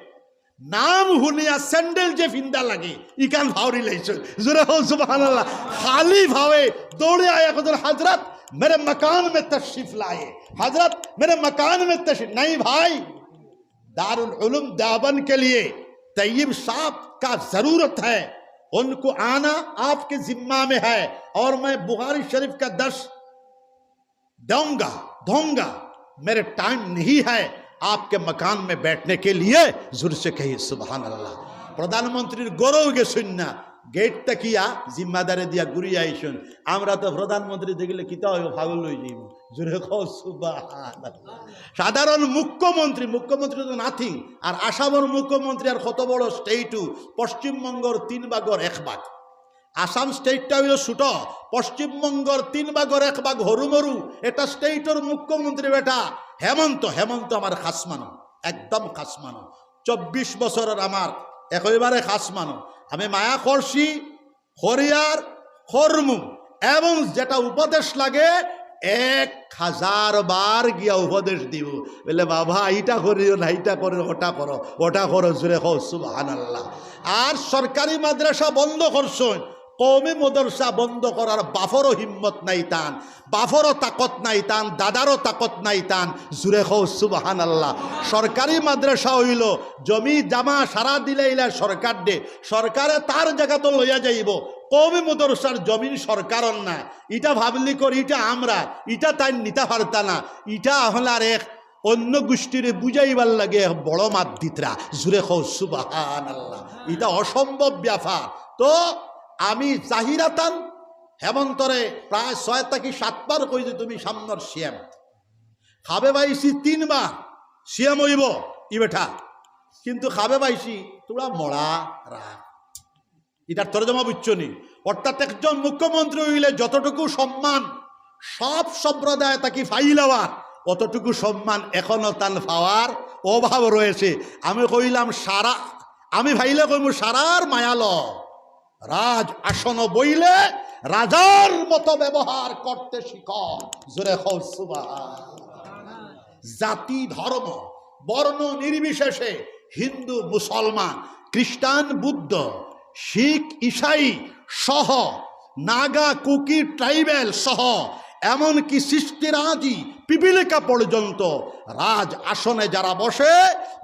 নাম হুনিয়া স্যান্ডেল যে ফিন্দা লাগে, ইখান ফাউরি লাইছইন।" জোরে কও সুবহানাল্লাহ। খালি ফাওয়ে দৌড়ে আয়া কইছইন, "হযরত, মেরে মকান মে তশরিফ লায়ে, হযরত, মেরে মকান মে তশরিফ।" नहीं भाई, दारुल उलूम देवबंद के लिए तैयब साहब का जरूरत है, उनको आना आपके जिम्मा में है। और मैं बुखारी शरीफ का दर्स दूंगा, दूंगा, मेरे टाइम नहीं है आपके मकान में बैठने के लिए। जोर से कहिए सुभान अल्लाह। প্রধানমন্ত্রীর ঘরো গেছইন না, গেট থাকিয়া জিম্মাদারে দিয়া ঘুরিয়া আইছইন। আমরা তো প্রধানমন্ত্রী দেখলে কিতা অইব, পাগল অই যাইব। জোরে কও সুবহানাল্লাহ। সাধারণ মুখ্যমন্ত্রী, মুখ্যমন্ত্রী তো নাথিং। আর আসামর মুখ্যমন্ত্রী আর কত বড় স্টেটও, পশ্চিমবঙ্গর তিন ভাগর এক ভাগ। আসাম স্টেটটা অইল ছোট, পশ্চিমবঙ্গর তিন ভাগর এক ভাগ হুরুমুরু। এটা স্টেটর মুখ্যমন্ত্রী বেটা হেমন্ত, হেমন্ত আমার খাস মানুষ, একদম খাস মানুষ। চব্বিশ বছরর আমার একেবারে খাস মানুষ। আমি মায়া করছি, করিয়ার, করমু, এবং যেটা উপদেশ লাগে এক হাজার বার গিয়া উপদেশ দিব। বলে, "বাবা, ইটা করিও না, ইটা করো, ওটা করো, ওটা করো।" জোরে কও সুবহানাল্লাহ। আর সরকারি মাদ্রাসা বন্ধ করছইন, কওমি মাদ্রাসা বন্ধ করার বাফরও হিম্মত নাই তান, বাফরও তাকত নাই তান, দাদারও তাকত নাই তান। জোরে কও সুবহানাল্লাহ। সরকারি মাদ্রাসা অইল জমি জামা সারা দিলাইলা সরকাররে, সরকারে তার জাগাত লইয়া যাইব। কওমি মাদ্রাসার জমিন সরকারর না, ইটা পাবলিকর, ইটা আমরার, ইটা তাইন নিতা পারতা না, ইটা অইলার এক অন্য গোষ্ঠীরে বুঝাইবার লাগি এক বড় মাত দিতরা। জোরে কও সুবহানাল্লাহ। ইটা অসম্ভব ব্যাপার। তো আমি জাহিরাতান হেমন্তরে প্রায় ছয় থাকি সাতবার কই যে তুমি সামনর সিএম। খাবে পাইছি তিনবার সিএম অইব ই বেটা, কিন্তু খাবে পাইছি তোরা মরা রাখ। ইটার তর্জমা বুঝছো নি? অর্থাৎ একজন মুখ্যমন্ত্রী অইলে যতটুকু সম্মান সব সম্প্রদায় থাকি পাইলাওয়ার, অতটুকু সম্মান এখনো তান পাওয়ার অভাব রয়েছে। আমি কইলাম সারা, আমি ভাইলে কইমু সারার মায়ালো রাজ আসন বইলে রাজার মতো ব্যবহার করতে শিখো। জোরে কও সুবহান। জাতি, ধর্ম, বর্ণ নির্বিশেষে হিন্দু, মুসলমান, খ্রিস্টান, বুদ্ধ, শিখ, ইসাই সহ নাগা, কুকি, ট্রাইবাল সহ এমনকি সৃষ্টিরাজি পিপিলিকা পর্যন্ত রাজ আসনে যারা বসে,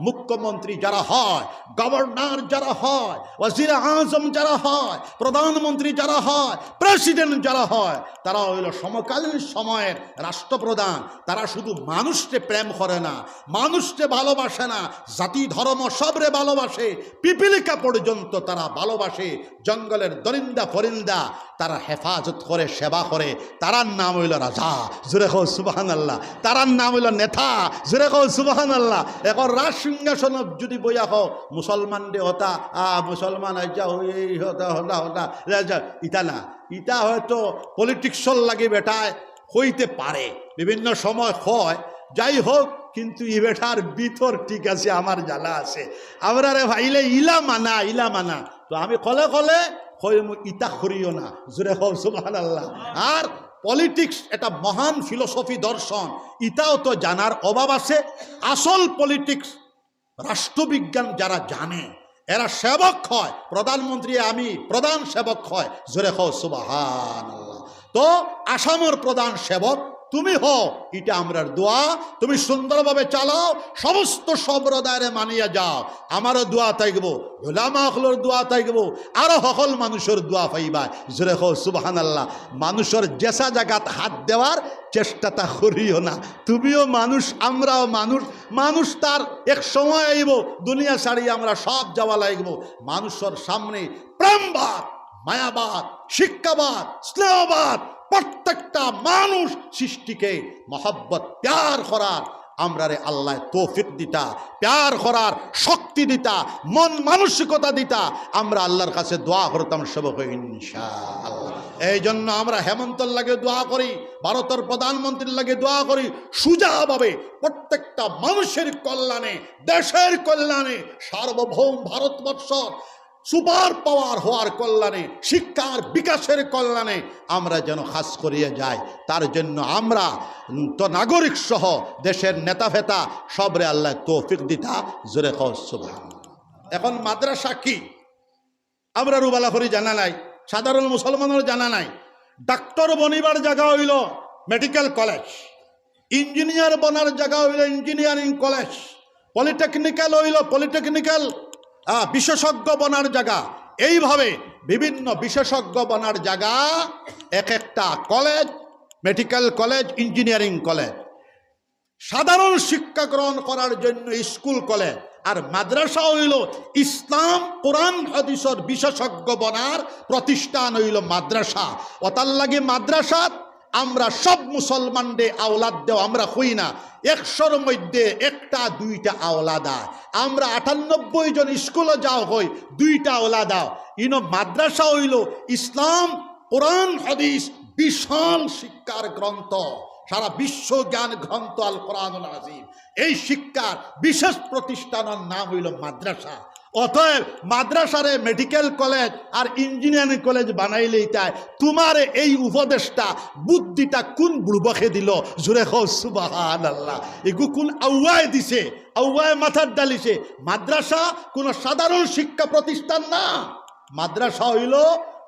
মুখ্যমন্ত্রী যারা হয়, গভর্নর যারা হয়, ওয়াজির আজম যারা হয়, প্রধানমন্ত্রী যারা হয়, প্রেসিডেন্ট যারা হয়, তারা হইল সমকালীন সময়ের রাষ্ট্রপ্রধান। তারা শুধু মানুষকে প্রেম করে না, মানুষকে ভালোবাসে না, জাতি ধর্ম সবরে ভালোবাসে, পিপিলিকা পর্যন্ত তারা ভালোবাসে, জঙ্গলের দরিন্দা ফরিন্দা তারা হেফাজত করে, সেবা করে। তারার নাম হইল রাজা। জোরে কও সুবহানাল্লাহ। তারার নাম হইল নেতা। জোরে কও সুবহানাল্লাহ। এখন রাজ সিংহাসন যদি বইয়া কও মুসলমান দে হতা, আ, মুসলমান আইজা হই এই হতা, হতা, হতা, রাজা, ইতা না। ইতা হয়তো পলিটিক্সর লাগি বেটায় কইতে পারে, বিভিন্ন সময় হয়, যাই হোক, কিন্তু ই বেটার ভিতর ঠিক আছে, আমার জানা আছে। আমরারে ভাইলে ইলা মানা, ইলা মানা। তো আমি কলে কলে কইমু, ইতা করিও না। জোরে কও সুবহানাল্লাহ। আর পলিটিক্স এটা মহান ফিলোসফি দর্শন, ইতাও তো জানার অভাব আছে। আসল পলিটিক্স রাষ্ট্রবিজ্ঞান যারা জানে, এরা সেবক হয়, প্রধানমন্ত্রী আমি প্রধান সেবক হয়। জোরে কও সুবহানাল্লাহ। তো আসামর প্রধান সেবক তুমি হও, ইটা আমরার দোয়া। তুমি সুন্দরভাবে চালাও, সমস্ত সম্প্রদায়রে মানিয়া যাও, আমারও দোয়া থাকবো, উলামা অকলর দোয়া থাকবো, আরো হকল মানুষর দোয়া পাইবা। জোরে কও সুবহানাল্লাহ। মানুষর যেসা জাগাত হাত দেওয়ার চেষ্টাটা করিও না। তুমিও মানুষ, আমরাও মানুষ। মানুষ তার এক সময় আইবো, দুনিয়া ছাড়ি আমরা সব যাওয়া লাগবো। মানুষর সামনে প্রেমবাদ, মায়াবাদ, শিক্ষাবাদ, স্নেহবাদ, প্রত্যেকটা মানুষ সৃষ্টিকে মহব্বত, প্যার করার আমরারে আল্লাহ তৌফিক দিতা, প্যার করার শক্তি দিতা, মন মানসিকতা দিতা। আমরা আল্লাহর কাছে দোয়া করতাম সবকে ইনশাআল্লাহ। এই জন্য আমরা হেমন্তর লাগি দোয়া করি, ভারতর প্রধানমন্ত্রীর লাগি দোয়া করি, সুজাভাবে প্রত্যেকটা মানুষের কল্যাণে, দেশের কল্যাণে, সার্বভৌম ভারতবর্ষর সুপার পাওয়ার হওয়ার কল্যাণে, শিক্ষার বিকাশের কল্যাণে আমরা যেন কাজ করিয়া যাই। তার জন্য আমরা তো নাগরিক সহ দেশের নেতা ফেতা সবরে আল্লাহ তৌফিক দিতা। জোরে কও সুবহান। এখন মাদ্রাসা কি? আমরারও ভালা করি জানা নাই, সাধারণ মুসলমানর জানা নাই। ডাক্তার বনিবার জাগা অইলো মেডিকেল কলেজ, ইঞ্জিনিয়ার বনার জাগা অইলো ইঞ্জিনিয়ারিং কলেজ, পলিটেকনিক্যাল অইলো পলিটেকনিক্যাল, আহ, বিশেষজ্ঞ বনার জাগা। এইভাবে বিভিন্ন বিশেষজ্ঞ বনার জাগা এক একটা college, medical college, engineering college. সাধারণ শিক্ষা গ্রহণ করার জন্য স্কুল কলেজ, আর মাদ্রাসা অইলো ইসলাম কোরআন হাদিসর বিশেষজ্ঞ বনার প্রতিষ্ঠান অইলো মাদ্রাসা। অতার লাগি মাদ্রাসাত আমরা সব মুসলমানরে আওলাদ দেও আমরা কই না, একশোর মধ্যে একটা দুইটা আওলাদ আয়। আমরা আটানব্বই জন স্কুলো যাও কই, দুইটা আওলাদ আও। ইনো মাদ্রাসা অইলো ইসলাম কোরআন হাদিস বিশাল শিক্ষার গ্রন্থ, সারা বিশ্ব জ্ঞান গ্রন্থ আল কোরআনুল আজিম। এই শিক্ষার বিশেষ প্রতিষ্ঠানর নাম অইলো মাদ্রাসা। অতএব মাদ্রাসারে মেডিকেল কলেজ আর ইঞ্জিনিয়ারিং কলেজ বানাইলে ইতায় তুমারে এই উপদেশটা, বুদ্ধিটা কোন বুড়বকে দিলো? জোরে কও সুবহানাল্লাহ। এগু কোন আউয়ায় দিছে? আউয়ায় মাথাত ডালিছে। মাদ্রাসা কোনো সাধারণ শিক্ষা প্রতিষ্ঠান না। মাদ্রাসা অইলো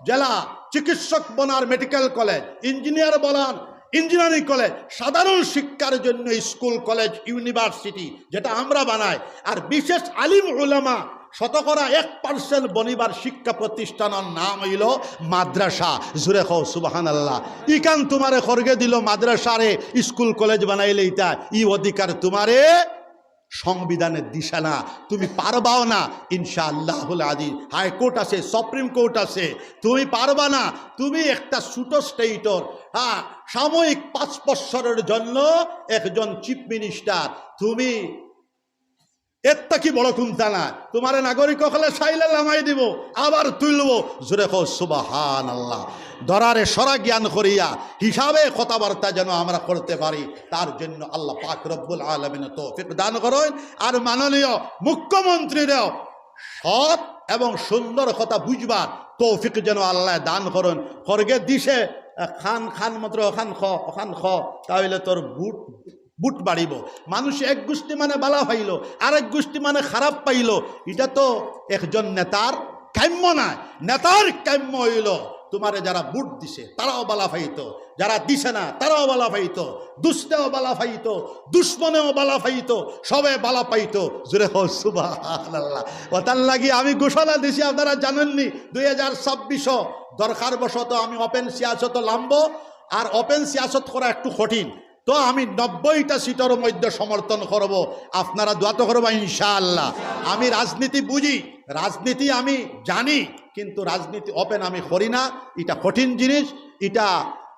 যেলা চিকিৎসক বনার মেডিকেল কলেজ, ইঞ্জিনিয়ার বনার ইঞ্জিনিয়ারিং কলেজ, সাধারণ শিক্ষার জন্য স্কুল, কলেজ, ইউনিভার্সিটি, যেটা আমরা বানাই। আর বিশেষ আলিম উলামা শতকরা এক পার্সেন্ট বনিবার শিক্ষা প্রতিষ্ঠানর নাম অইলো মাদ্রাসা। জোরে কও সুবহানাল্লাহ। ইখান তুমারে খরগে দিলো মাদ্রাসারে স্কুল, কলেজ বানাইলে ইতা, ই অধিকার তুমারে সংবিধানে দিছে না, তুমি পারবাও না। ইনশাআল্লাহুল আজিজ, হাইকোর্ট আছে, সুপ্রিম কোর্ট আছে, তুমি পারবা না। তুমি একটা ছোট স্টেটর, হ্যাঁ, সাময়িক পাঁচ বছরের জন্য একজন চিফ মিনিস্টার, তুমি এর থাকি বড় কুন্তা না। তুমারে নাগরিক অকলে চাইলে লামাই দিবো, আবার তুলবো। জোরে কও সুবহানাল্লাহ। ধরারে সরা জ্ঞান করিয়া হিসাবে কথাবার্তা যেন আমরা করতে পারি, তার জন্য আল্লাহ পাক রব্বুল আলামিন তৌফিক দান করইন। আর মাননীয় মুখ্যমন্ত্রীরেও সৎ এবং সুন্দর কথা বুঝবার তৌফিক যেন আল্লাহ দান করইন। খড়গে দিছে, আহ, খান, খান মন্ত্রী, ওখান খ, ওখান খ, তাহলে তোর বুট, বুট বাড়িব। মানুষ এক গোষ্ঠী মানে বালা পাইল, আরেক গোষ্ঠী মানে খারাপ পাইল। এটা তো একজন নেতার কাম্য নায়। নেতার কাম্য হইল তোমারে যারা ভোট দিছে তারাও বালা পাইতো, যারা দিছে না তারাও বালা পাইতো, দুস্তেও বালা পাইতো, দুশ্মনেও বালা পাইতো, সবে বালা পাইতো। জোরে কও সুবহানাল্লাহ। ওটার লাগি আমি ঘোষণা দিছি, আপনারা জানেননি, দুই হাজার ছাব্বিশও দরকার বশত আমি ওপেন সিয়াসত লামবো। আর ওপেন সিয়াসত করা একটু কঠিন, তো আমি নব্বইটা সিটর মধ্যে সমর্থন করব। আপনারা দোয়া তো করবা ইনশাআল্লাহ। আমি রাজনীতি বুঝি, রাজনীতি আমি জানি, কিন্তু রাজনীতি ওপেন আমি করি না। এটা কঠিন জিনিস, এটা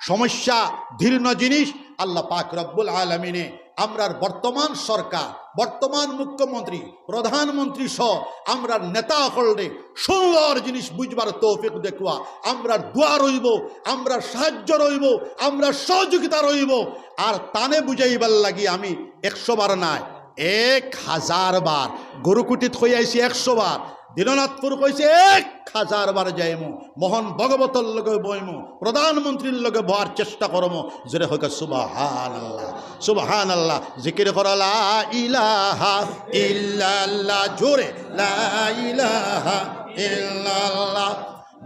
সমস্যা দীর্ণ জিনিস। আল্লাহ পাক রব্বুল আলামিনে আমরার বর্তমান সরকার, বর্তমান মুখ্যমন্ত্রী, প্রধানমন্ত্রী সহ আমরার নেতা হকলরে সুন্দর জিনিস বুঝবার তৌফিক দেখুয়া। আমরার দোয়া রইব, আমরার সাহায্য রইব, আমরার সহযোগিতা রইব। আর তানে বুঝাইবার লাগি আমি একশো বার নায়, এক হাজার বার। গরুকুটিত কই আইছি একশো বার, দীননাথপুর কইছে এক হাজার বার যাইমু, মোহন ভগবতর লগে বইমু, প্রধানমন্ত্রীর লগে বওয়ার চেষ্টা করমু। জোরে কও সুবহানাল্লাহ, সুবহানাল্লাহ। জিকির করো লা ইলাহা ইল্লাল্লাহ, জোরে লা ইলাহা ইল্লাল্লাহ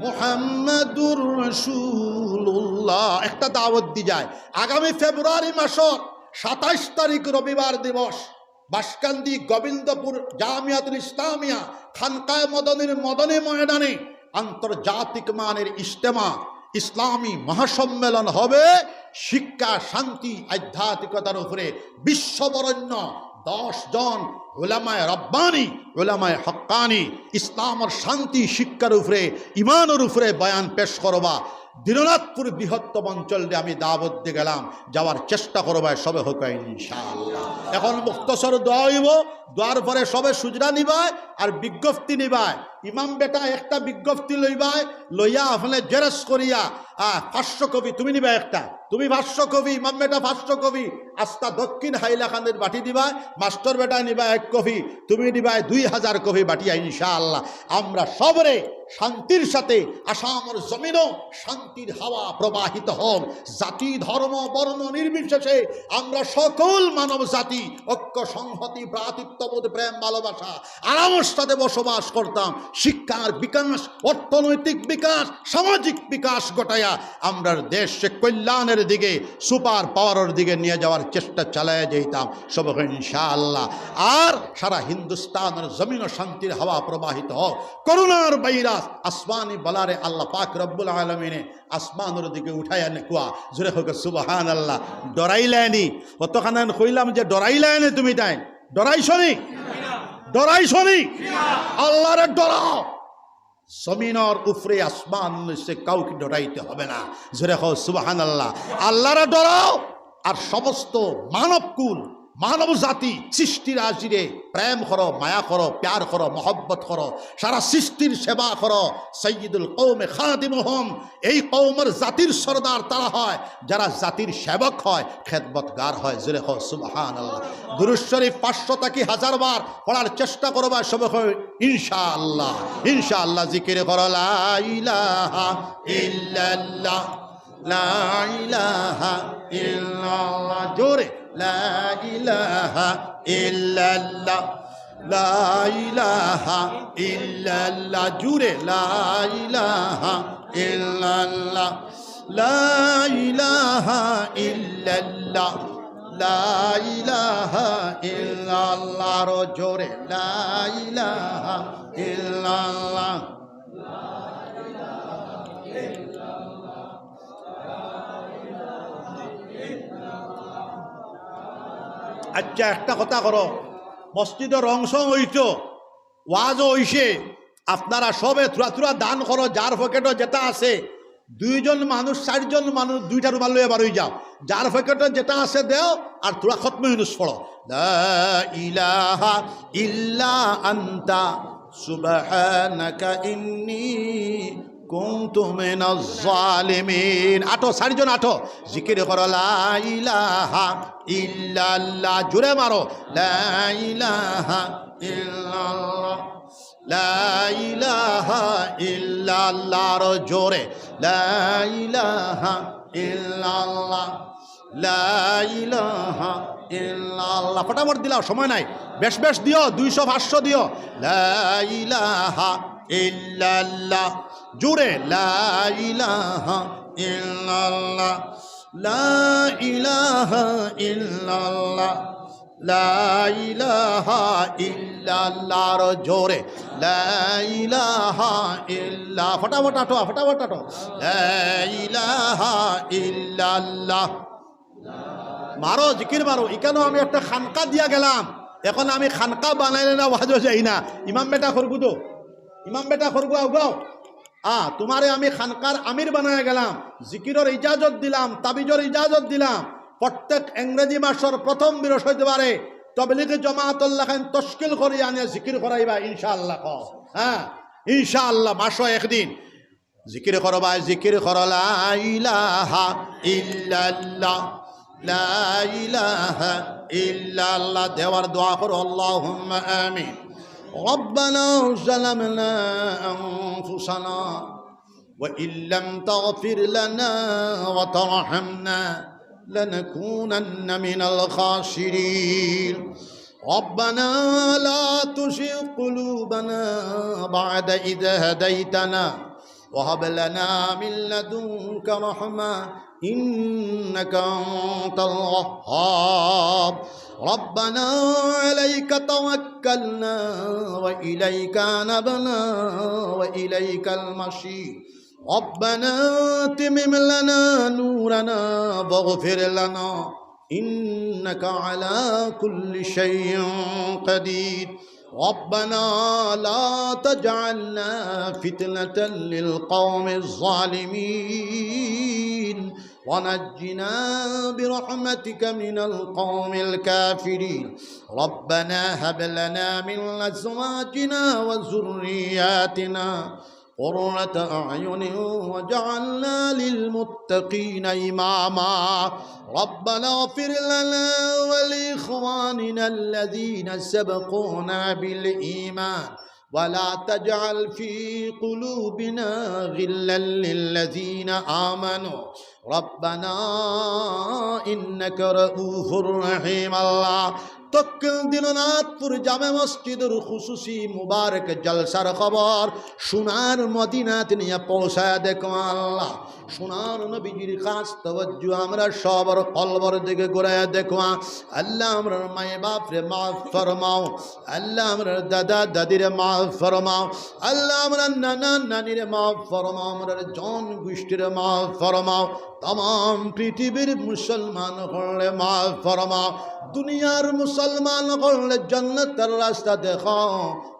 মুহাম্মাদুর রাসূলুল্লাহ। একটা দাওয়াত দি যায়, আগামী ফেব্রুয়ারি মাসর সাতাইশ তারিখ রবিবার দিবস, বাঁশকান্দি গোবিন্দপুর জামিয়াতুল ইসলামিয়া খানকায়ে মদনীর মদনী ময়দানে আন্তর্জাতিক মানের ইজতেমা, ইসলামী মহাসম্মেলন হবে। শিক্ষা, শান্তি, আধ্যাত্মিকতার উপরে বিশ্ববরণ্য দশ জন উলামায়ে রব্বানি, উলামায়ে হক্কানি ইসলামর শান্তি শিক্ষার উপরে, ইমানর উপরে বয়ান পেশ করবা। দীননাথপুর বৃহত্তম অঞ্চলরে আমি দাওয়াত দি গেলাম, যাওয়ার চেষ্টা করবা সবে, কও ইনশাআল্লাহ। এখন মুখতসর দোয়া অইব, দোয়ার পরে সবে সুজরা নিবায় আর বিজ্ঞপ্তি নিবায়। ইমাম বেটা একটা বিজ্ঞপ্তি লইবায়, লইয়া আপনে জেরক্স করিয়া, আহ, পাঁচশো কপি তুমি নিবায় একটা, তুমি পাঁচশো কপি, ইমাম বেটা পাঁচশো কপি, আস্তা দক্ষিণ হাইলাকান্দির বাটি দিবায়, মাস্টর বেটা নিবায় এক কপি, তুমি নিবায় দুই হাজার কপি বাটিয়া। ইনশাআল্লাহ আমরা সবরে শান্তির সাথে আসামর জমিনও শান্তির হাওয়া প্রবাহিত হোক। জাতি, ধর্ম, বর্ণ নির্বিশেষে আমরা সকল মানব জাতি ঐক্য, সংহতি, ভ্রাতৃত্ববোধ, প্রেম, ভালোবাসা, আরামর সাথে বসবাস করতাম। শিক্ষার বিকাশ, অর্থনৈতিক বিকাশ, সামাজিক বিকাশ ঘটাইয়া আমরার দেশরে কল্যাণের দিকে, সুপার পাওয়ারর দিকে নিয়ে যাওয়ার চেষ্টা চালাইয়া যাইতাম সবে, কও ইনশাআল্লাহ। আর সারা হিন্দুস্তানর জমিনও শান্তির হাওয়া প্রবাহিত হোক। করোনার ভাইরাস, আসমানি বালারে আল্লাহ পাক রব্বুল আলামিনে আসমানর দিকে উঠাইয়া নেকুয়া। জোরে কও সুবহানাল্লাহ। ডরাইলায়নি, অতখান কইলাম যে ডরাইলায়নি তুমি তাই, ডরাইছনি? ডরাইছনি? আল্লাহরে ডরাও। জমিনর উপরে আসমান নিচে কাউকে ডরাইতে হবে না। জোরে কও সুবহানাল্লাহ। আল্লাহরে ডরাও। আর সমস্ত মানবকুল, মানব জাতি, সৃষ্টিরাজিরে প্রেম করো, মায়া করো, প্যার করো, মহব্বত করো, সারা সৃষ্টির সেবা করো। সাইয়্যিদুল কওমে খাদিমুহুম, এই কওমর জাতির সর্দার তারা হয় যারা জাতির সেবক হয়, খেদমতগার হয়। জোরে কও সুবহানাল্লাহ। দুরূদ শরীফ পাঁচশো থাকি হাজার বার পড়ার চেষ্টা করবা সবে, কও ইনশাআল্লাহ। ইনশাআল্লাহ জিকির করো লা ইলাহা ইল্লাল্লাহ, লা ইলাহা ইল্লাল্লাহ, জোরে লা ইলাহা ইল্লাল্লাহ, লা ইলাহা ইল্লাল্লাহ, জোরে লা ইলাহা ইল্লাল্লাহ, লা ইলাহা ইল্লাল্লাহ, লা ইলাহা ইল্লাল্লাহ, আরো জোরে লা ইলাহা ইল্লাল্লাহ। আচ্ছা, একটা কথা করো, মসজিদো রং সং অইতো, ওয়াজও অইছে, আপনারা সবে থুড়া থুড়া দান করো, যার পকেটো যেটা আছে, দুইজন মানুষ, চাইরজন মানুষ দুইটা রুমাল লইয়া বারই যাও, যার পকেটো যেটা আছে দেও, আর থুড়া খতমে ইউনুস পড়ো। লা ইলাহা ইল্লা আনতা সুবহানাকা ইন্নী কুনতু মিনাজ জালিমিন। আটো, চাইরজন আটো। জিকির করো লা ইলাহা ইল্লাল্লাহ। জোরে মারো। লা ইলাহা ইল্লাল্লাহ। লা ইলাহা ইল্লাল্লাহ। আরো জোরে। লা ইলাহা ইল্লাল্লাহ। লা ইলাহা ইল্লাল্লাহ। ফটাফট দিলাও, সময় নাই। বেশ বেশ দিও, দুইশো পাঁচশো দিও। লা ইলাহা ইল্লাল্লাহ। জোরে। লা ইলাহা ইল্লাল্লাহ। লা ইলাহা ইল্লাল্লাহ। লা ইলাহা ইল্লাল্লাহ। আরো জোরে। লা ইলাহা ইল্লা। ফটাফট আটো, ফটাফট আটো। লা ইলাহা ইল্লাল্লাহ। মারো, জিকির মারো। ইখানো আমি একটা খানকা দিয়া গেলাম, এখন আমি খানকা বানাইলে না ওয়াজো যাই না। ইমাম বেটা খরগু দো, ইমাম বেটা খরগু আউগাও। আ, তুমারে আমি খানকার আমির বানাইয়া গেলাম, জিকিরর ইজাজত দিলাম, তাবিজর ইজাজত দিলাম। প্রত্যেক ইংরেজি মাসর প্রথম বৃহস্পতিবারে তবলিগি জমাতর লাখান তশকিল করি আনিয়া জিকির করাইবা ইনশাআল্লাহ। কও, হ্যাঁ, ইনশাআল্লাহ, মাসো একদিন। জিকির করো ভাই, জিকির করো, লা ইলাহা ইল্লাল্লাহ, লা ইলাহা ইল্লাল্লাহ। দেওয়ার দোয়া করো, আল্লাহুম্মা আমিন। ربنا ظلمنا أنفسنا وإن لم تغفر لنا وترحمنا لنكونن من الخاسرين. ربنا لا تزغ قلوبنا بعد إذ هديتنا وهب لنا من لدنك رحمة إنك أنت الوهاب. ربنا عليك توكلنا وإليك أنبنا وإليك المصير. ربنا أتمم لنا نورنا واغفر لنا إنك على كل شيء قدير. ربنا لا تجعلنا فتنة للقوم الظالمين ونجنا برحمتك من القوم الكافرين. ربنا هب لنا من أزواجنا وذرياتنا قرة أعين واجعلنا للمتقين إماما. ربنا اغفر لنا ولإخواننا الذين سبقونا بالإيمان ولا تجعل في قلوبنا غلا للذين آمنوا ربنا إنك رؤوف رحيم. আল্লাহ, তক্কিল দিননাথপুর জামে মসজিদর খুসুসি মুবারক জলসার খবর সোনার মদিনাত নিয়া পৌঁছায় দেখো আল্লাহ। সোনার নবীজির খাস তওয়াজ্জু আমরা সবর কলবর দিকে ঘুরাইয়া দেখো। আল্লাহ, আমরার মাই বাপরে মাফ ফরমাও। আল্লাহ, আমরার দাদা দাদিরে মাফ ফরমাও। আল্লাহ, আমরার নানা নানিরে মাফ ফরমাও, আমরার জন গোষ্ঠীরে মাফ ফরমাও। তামাম পৃথিবীর মুসলমান অকলরে মাফ ফরমাও, দুনিয়ার মুসলমান অকলরে জান্নাতর রাস্তা দেখাও,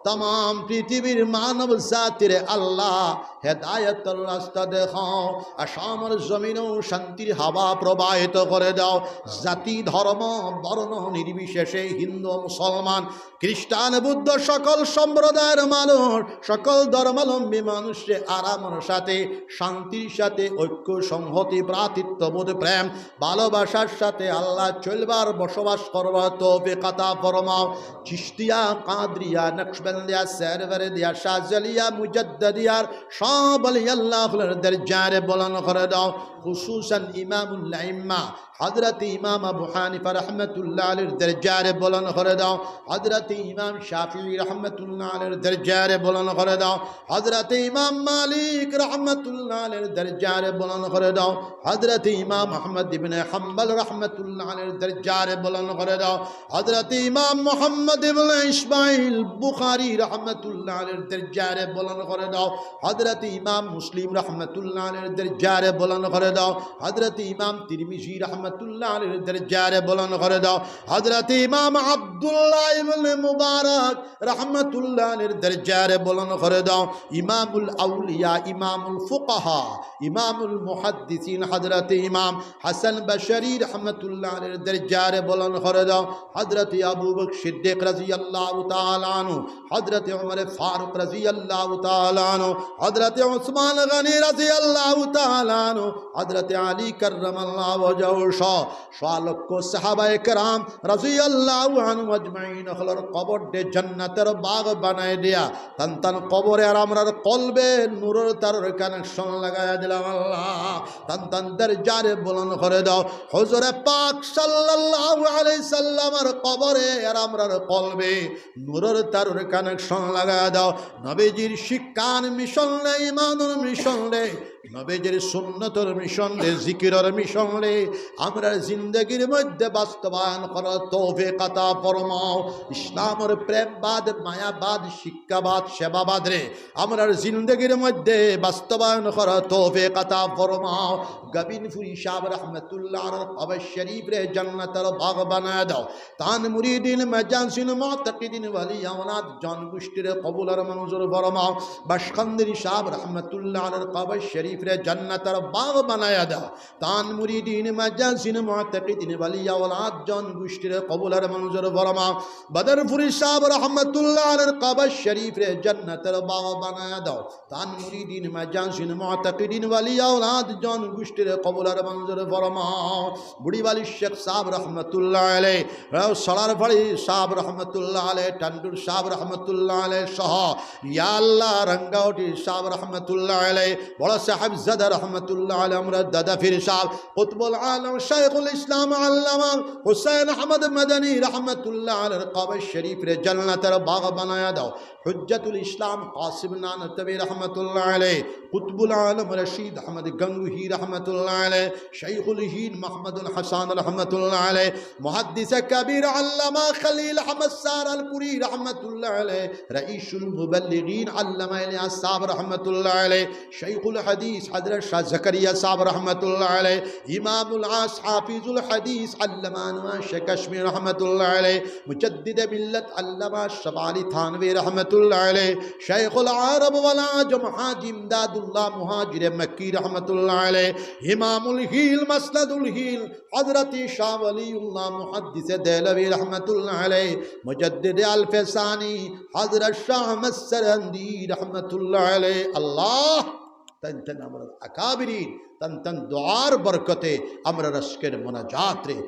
তামাম পৃথিবীর মানব জাতিরে আল্লাহ হেদায়েতর রাস্তা দেখাও। আসামর জমিনও শান্তির হাওয়া প্রবাহিত করে দাও। জাতি, ধর্ম, বর্ণ নির্বিশেষে হিন্দু, মুসলমান, খ্রিস্টান, বুদ্ধ, সকল সম্প্রদায়ের মানুষ, সকল ধর্মাবলম্বী মানুষরে আরামর সাথে, শান্তির সাথে, ঐক্য, সংহতি, ভ্রাতৃত্ববোধ, প্রেম, ভালোবাসার সাথে আল্লাহ চলবার, বসবাস করবার তৌফিক আতা ফরমাও। চিশতিয়া, কাদরিয়া, নকশবন্দিয়া, সেরবেরদিয়া, শাজলিয়া, মুজাদ্দদিয়ার সব আলিয়ে আল্লাহ অকলর দরজারে বুলন্দ করে দাও। খুসুসান ইমামুল আইম্মা হযরত ইমাম আবু হানিফা রহমতুল্লাহ আলাইহির দরজারে বুলন্দ করে দাও। হযরত ইমাম শাফিঈ রহমতুল্লাহ আলাইহির দরজারে বুলন্দ করে দাও। হযরত ইমাম মালিক রহমতুল্লাহ আলাইহির দরজারে বুলন্দ করে দাও। হযরত ইমাম আহমদ ইবনে হাম্বল রহমতুল্লাহ আলাইহির দরজারে বুলন্দ করে দাও। হযরত ইমাম মুহাম্মদ ইবনে ইসমাইল বুখারী রহমতুল্লাহ আলাইহির দরজারে বুলন্দ করে দাও। হযরত ইমাম মুসলিম রহমতুল্লাহ আলাইহির দরজারে বুলন্দ করে দাও। হযরত ইমাম তিরমিজি রহমত রহমাতুল্লাহ আলাইহির দরজারে বুলন্দ করে দাও। হযরত ইমাম আব্দুল্লাহ ইবনে মুবারক রহমাতুল্লাহ আলাইহির দরজারে বুলন্দ করে দাও। ইমামুল আউলিয়া, ইমামুল ফুকাহা, ইমামুল মুহাদ্দিসিন হযরত ইমাম হাসান বসরি রহমাতুল্লাহ আলাইহির দরজারে বুলন্দ করে দাও। হযরত আবু বকর সিদ্দিক রাদিয়াল্লাহু তাআলা আনহু, হযরত উমর ফারুক রাদিয়াল্লাহু তাআলা আনহু, হযরত উসমান গনি রাদিয়াল্লাহু তাআলা আনহু, হযরত আলী কাররামাল্লাহু ওয়াজহাহু সহ সোয়া লক্ষ সাহাবায়ে কেরাম রাদিয়াল্লাহু আনহুম আজমাইন অকলর কবররে জান্নাতর বাগ বানাই দিয়া, তান তান কবরে আর আমরার কলবে নূরর তারর কানেকশন লাগাইয়া দিলাম আল্লাহ। তান তান দরজারে বুলন্দ করে দাও। হুজুরে পাক সাল্লাল্লাহু আলাইহি সাল্লামর কবরে আর আমরার কলবে নূরর তারর কানেকশন লাগাইয়া দাও। নবীজির শিক্ষার মিশন রে, ইমানর মিশন রে, নবীজির সুন্নতর মিশন রে, জিকিরর মিশন রে, আমরার জিন্দেগির মধ্যে বাস্তবায়ন করার তৌফিক আতা ফরমাও। ইসলামর প্রেমবাদ, মায়াবাদ, শিক্ষাবাদ, সেবাবাদ রে, আমরার জিন্দেগির মধ্যে বাস্তবায়ন করার তৌফিক আতা ফরমাও। গবিনপুরী সাহেব রহমতুল্লাহ আলাইহির কবর শরীফ রে জান্নাতর বাগ বানায় দাও। তান মুরিদিন, মাজানসিন, মুতাকিদিন, ওয়ালি আওলাদ, জন গোষ্ঠীরে কবুল আর মঞ্জুর ফরমাও। বাসকান্দির সাহেব রহমতুল্লাহ আলাইহির কবর শরীফ রে জান্নাতর বাগ বানায়া দাও। তান মুরিদিন, মাজানসিন, মুতাকিদিন, ওয়ালি আওলাদ, জন গোষ্ঠীরে কবুল আর মঞ্জুর ফরমাও। বদরপুরী সাহেব রহমতুল্লাহ আলাইহির কবর শরীফ রে জান্নাতর বাগ বানায়া দাও। তান মুরিদিন, মাজানসিন, মুতাকিদিন, ওয়ালি আওলাদ, জন গোষ্ঠীরে কবুল আর মঞ্জুর ফরমাও। বুড়িবালি শেখ সাহেব রহমতুল্লাহ আলাইহি, সরারফাড়ি সাহেব রহমতুল্লাহ আলাইহি, টান্ডুর সাহেব রহমতুল্লাহ আলাইহি সহ, ইয়া আল্লাহ, রাঙ্গাউটি সাহেব রহমতুল্লাহ আলাইহি, বড় সাহেবজাদা রহমতুল্লাহ আলাইহি, আমরার দাদা পীর সাহেব, কুতবুল আলম শাইখুল ইসলাম আল্লামা হুসাইন আহমদ মাদানী রহমতুল্লাহ আলাইহির কবর শরীফ রে জান্নাতর বাগ বানায়া দাও। হুজ্জাতুল ইসলাম কাসিম নানতবী রহমতুল্লাহ আলাইহি, কুতবুল আলম রশিদ আহমদ গঙ্গুহি রহমতুল্লাহ আলাইহি, শাইখুল হিন্দ মাহমুদুল হাসান রহমতুল্লাহ আলাইহি, মুহাদ্দিসে কবির আল্লামা খলিল আহমদ সারালপুরি রহমতুল্লাহ আলাইহি, রাইসুল মুবাল্লিগিন আল্লামা ইলিয়াস সাহেব রহমতুল্লাহ আলাইহি, শাইখুল হাদিস হযরত শাহ জাকারিয়া সাহেব রহমতুল্লাহ আলাইহি, ইমামুল আস হাফিজুল হাদিস আল্লামা আনোয়ার শেখ কাশ্মীর রহমতুল্লাহ আলাইহি, মুজাদ্দিদে মিল্লাত আল্লামা আশরাফ আলী থানভী রহমতুল্লাহ আলাইহি, শাইখুল আরব ওয়াল আজম হাজী ইমদাদুল্লাহ মুহাজিরে মক্কি রহমতুল্লাহ আলাইহি, ইমামুল হিল মাসনাদুল হিল হযরত শাহ ওয়ালিউল্লাহ মুহাদ্দিসে দেহলভী রহমতুল্লাহ আলাইহি, মুজাদ্দিদে আলফে সানি হযরত শাহ আহমদ সরহন্দি রহমতুল্লাহ আলাইহি। আল্লাহ, তান তান আমরার আকাবিরিন, তান তান দোয়ার বরকতে আমরার আজকের মোনাজাত রে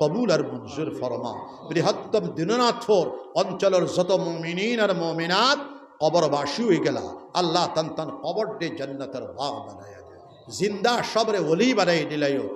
কবুল আর মঞ্জুর ফরমা। বৃহত্তম দীননাথপুর অঞ্চলর যত মুমিনিন আর মুমিনাত কবরবাসী অইগেলা, আল্লাহ তান তান কবররে জান্নাতর বাগ বানাইয়া দে। জিন্দা সবরে ওলি বানাই দিলাইও।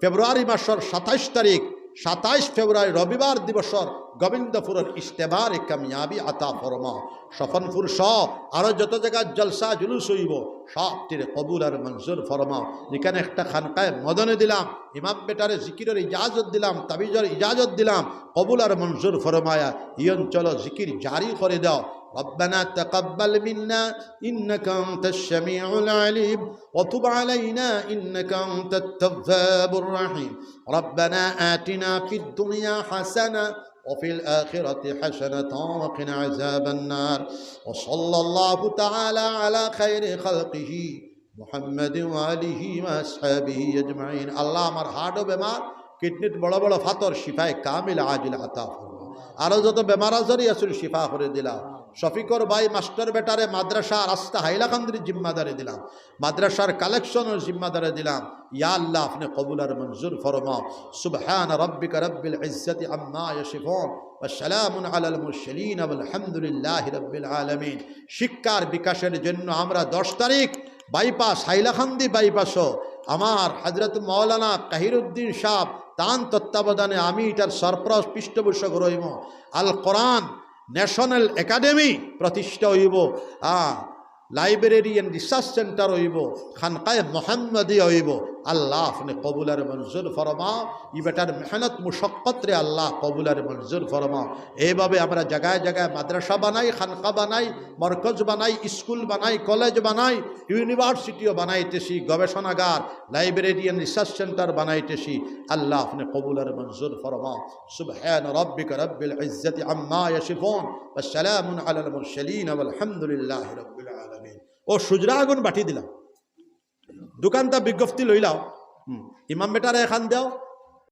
ফেব্রুয়ারি মাসর সাতাইশ তারিখ, সাতাইশ ফেব্রুয়ারি রবিবার দিবসর গোবিন্দপুরর ইজতেমারে কামিয়াবি আতা ফরমাও। স্বপনপুর সহ আরো যত জাগাত জলসা জুলুস অইবো, সবটিরে কবুল আর মঞ্জুর ফরমাও। ইখান একটা খানকায়ে মদনী দিলাম, ইমাম বেটারে জিকিরর ইজাজত দিলাম, তাবিজর ইজাজত দিলাম, কবুল আর মঞ্জুর ফরমায়া ই অঞ্চলো জিকির জারি করি দাও। ربنا تقبل منا إنك أنت السميع العليم وتب علينا إنك أنت التواب الرحيم. ربنا آتنا في الدنيا حسنة وفي الآخرة حسنة وقنا عذاب النار. وصلى الله تعالى على خير خلقه محمد وآله وأصحابه أجمعين. আল্লাহ, আমার হার্টও বেমার, কিডনিত বড় বড় ফাতর, শিফায়ে কামিল আজিল আতা ফরমাও। আরো যত বেমার আজারি আছিল, শিফা করি দিলাও। শফিকর ভাই মাস্টার বেটারে মাদ্রাসা রাস্তা হাইলাকান্দির জিম্মাদারি দিলাম, মাদ্রাসার কালেকশনর জিম্মাদারি দিলাম। ইয়া আল্লাহ, আপনে কবুল আর মঞ্জুর ফরমাও। سبحان ربك رب العزة عما يصفون وسلام على المرسلين والحمد لله رب العالمين. শিক্ষার বিকাশের জন্য আমরা দশ তারিখ বাইপাস, হাইলাকান্দি বাইপাসও আমার হযরত মাওলানা কাহিরুদ্দিন সাহেব তান তত্ত্বাবধানে আমি ইটার সরপ্রাস পৃষ্ঠপোষক রইমু। আল কোরআন ন্যাশনাল একাডেমি প্রতিষ্ঠা অইবো। আ, library and research center অইবো, খানকায়ে মোহাম্মদী অইবো। আল্লাহ আপনে কবুল আর মঞ্জুর ফরমাও। ই বেটার মেহনত মুশাক্কত রে আল্লাহ কবুল আর মঞ্জুর ফরমাও। এইভাবে আমরা জাগায় জাগায় মাদ্রাসা বানাই, খানকা বানাই, মরকজ বানাই, স্কুল বানাই, কলেজ বানাই, ইউনিভার্সিটিও বানাইতেছি, গবেষণাগার, library and research center বানাইতেছি। আল্লাহ আপনে কবুল আর মঞ্জুর ফরমাও। سبحان ربك رب العزة عما يصفون وسلام على المرسلين والحمد لله رب العالمين. ও সুজরা আগুন বাটি দিলাম, দোকানটা বিজ্ঞপ্তি লইলাও, হুম, ইমাম বেটারে এখান দেও,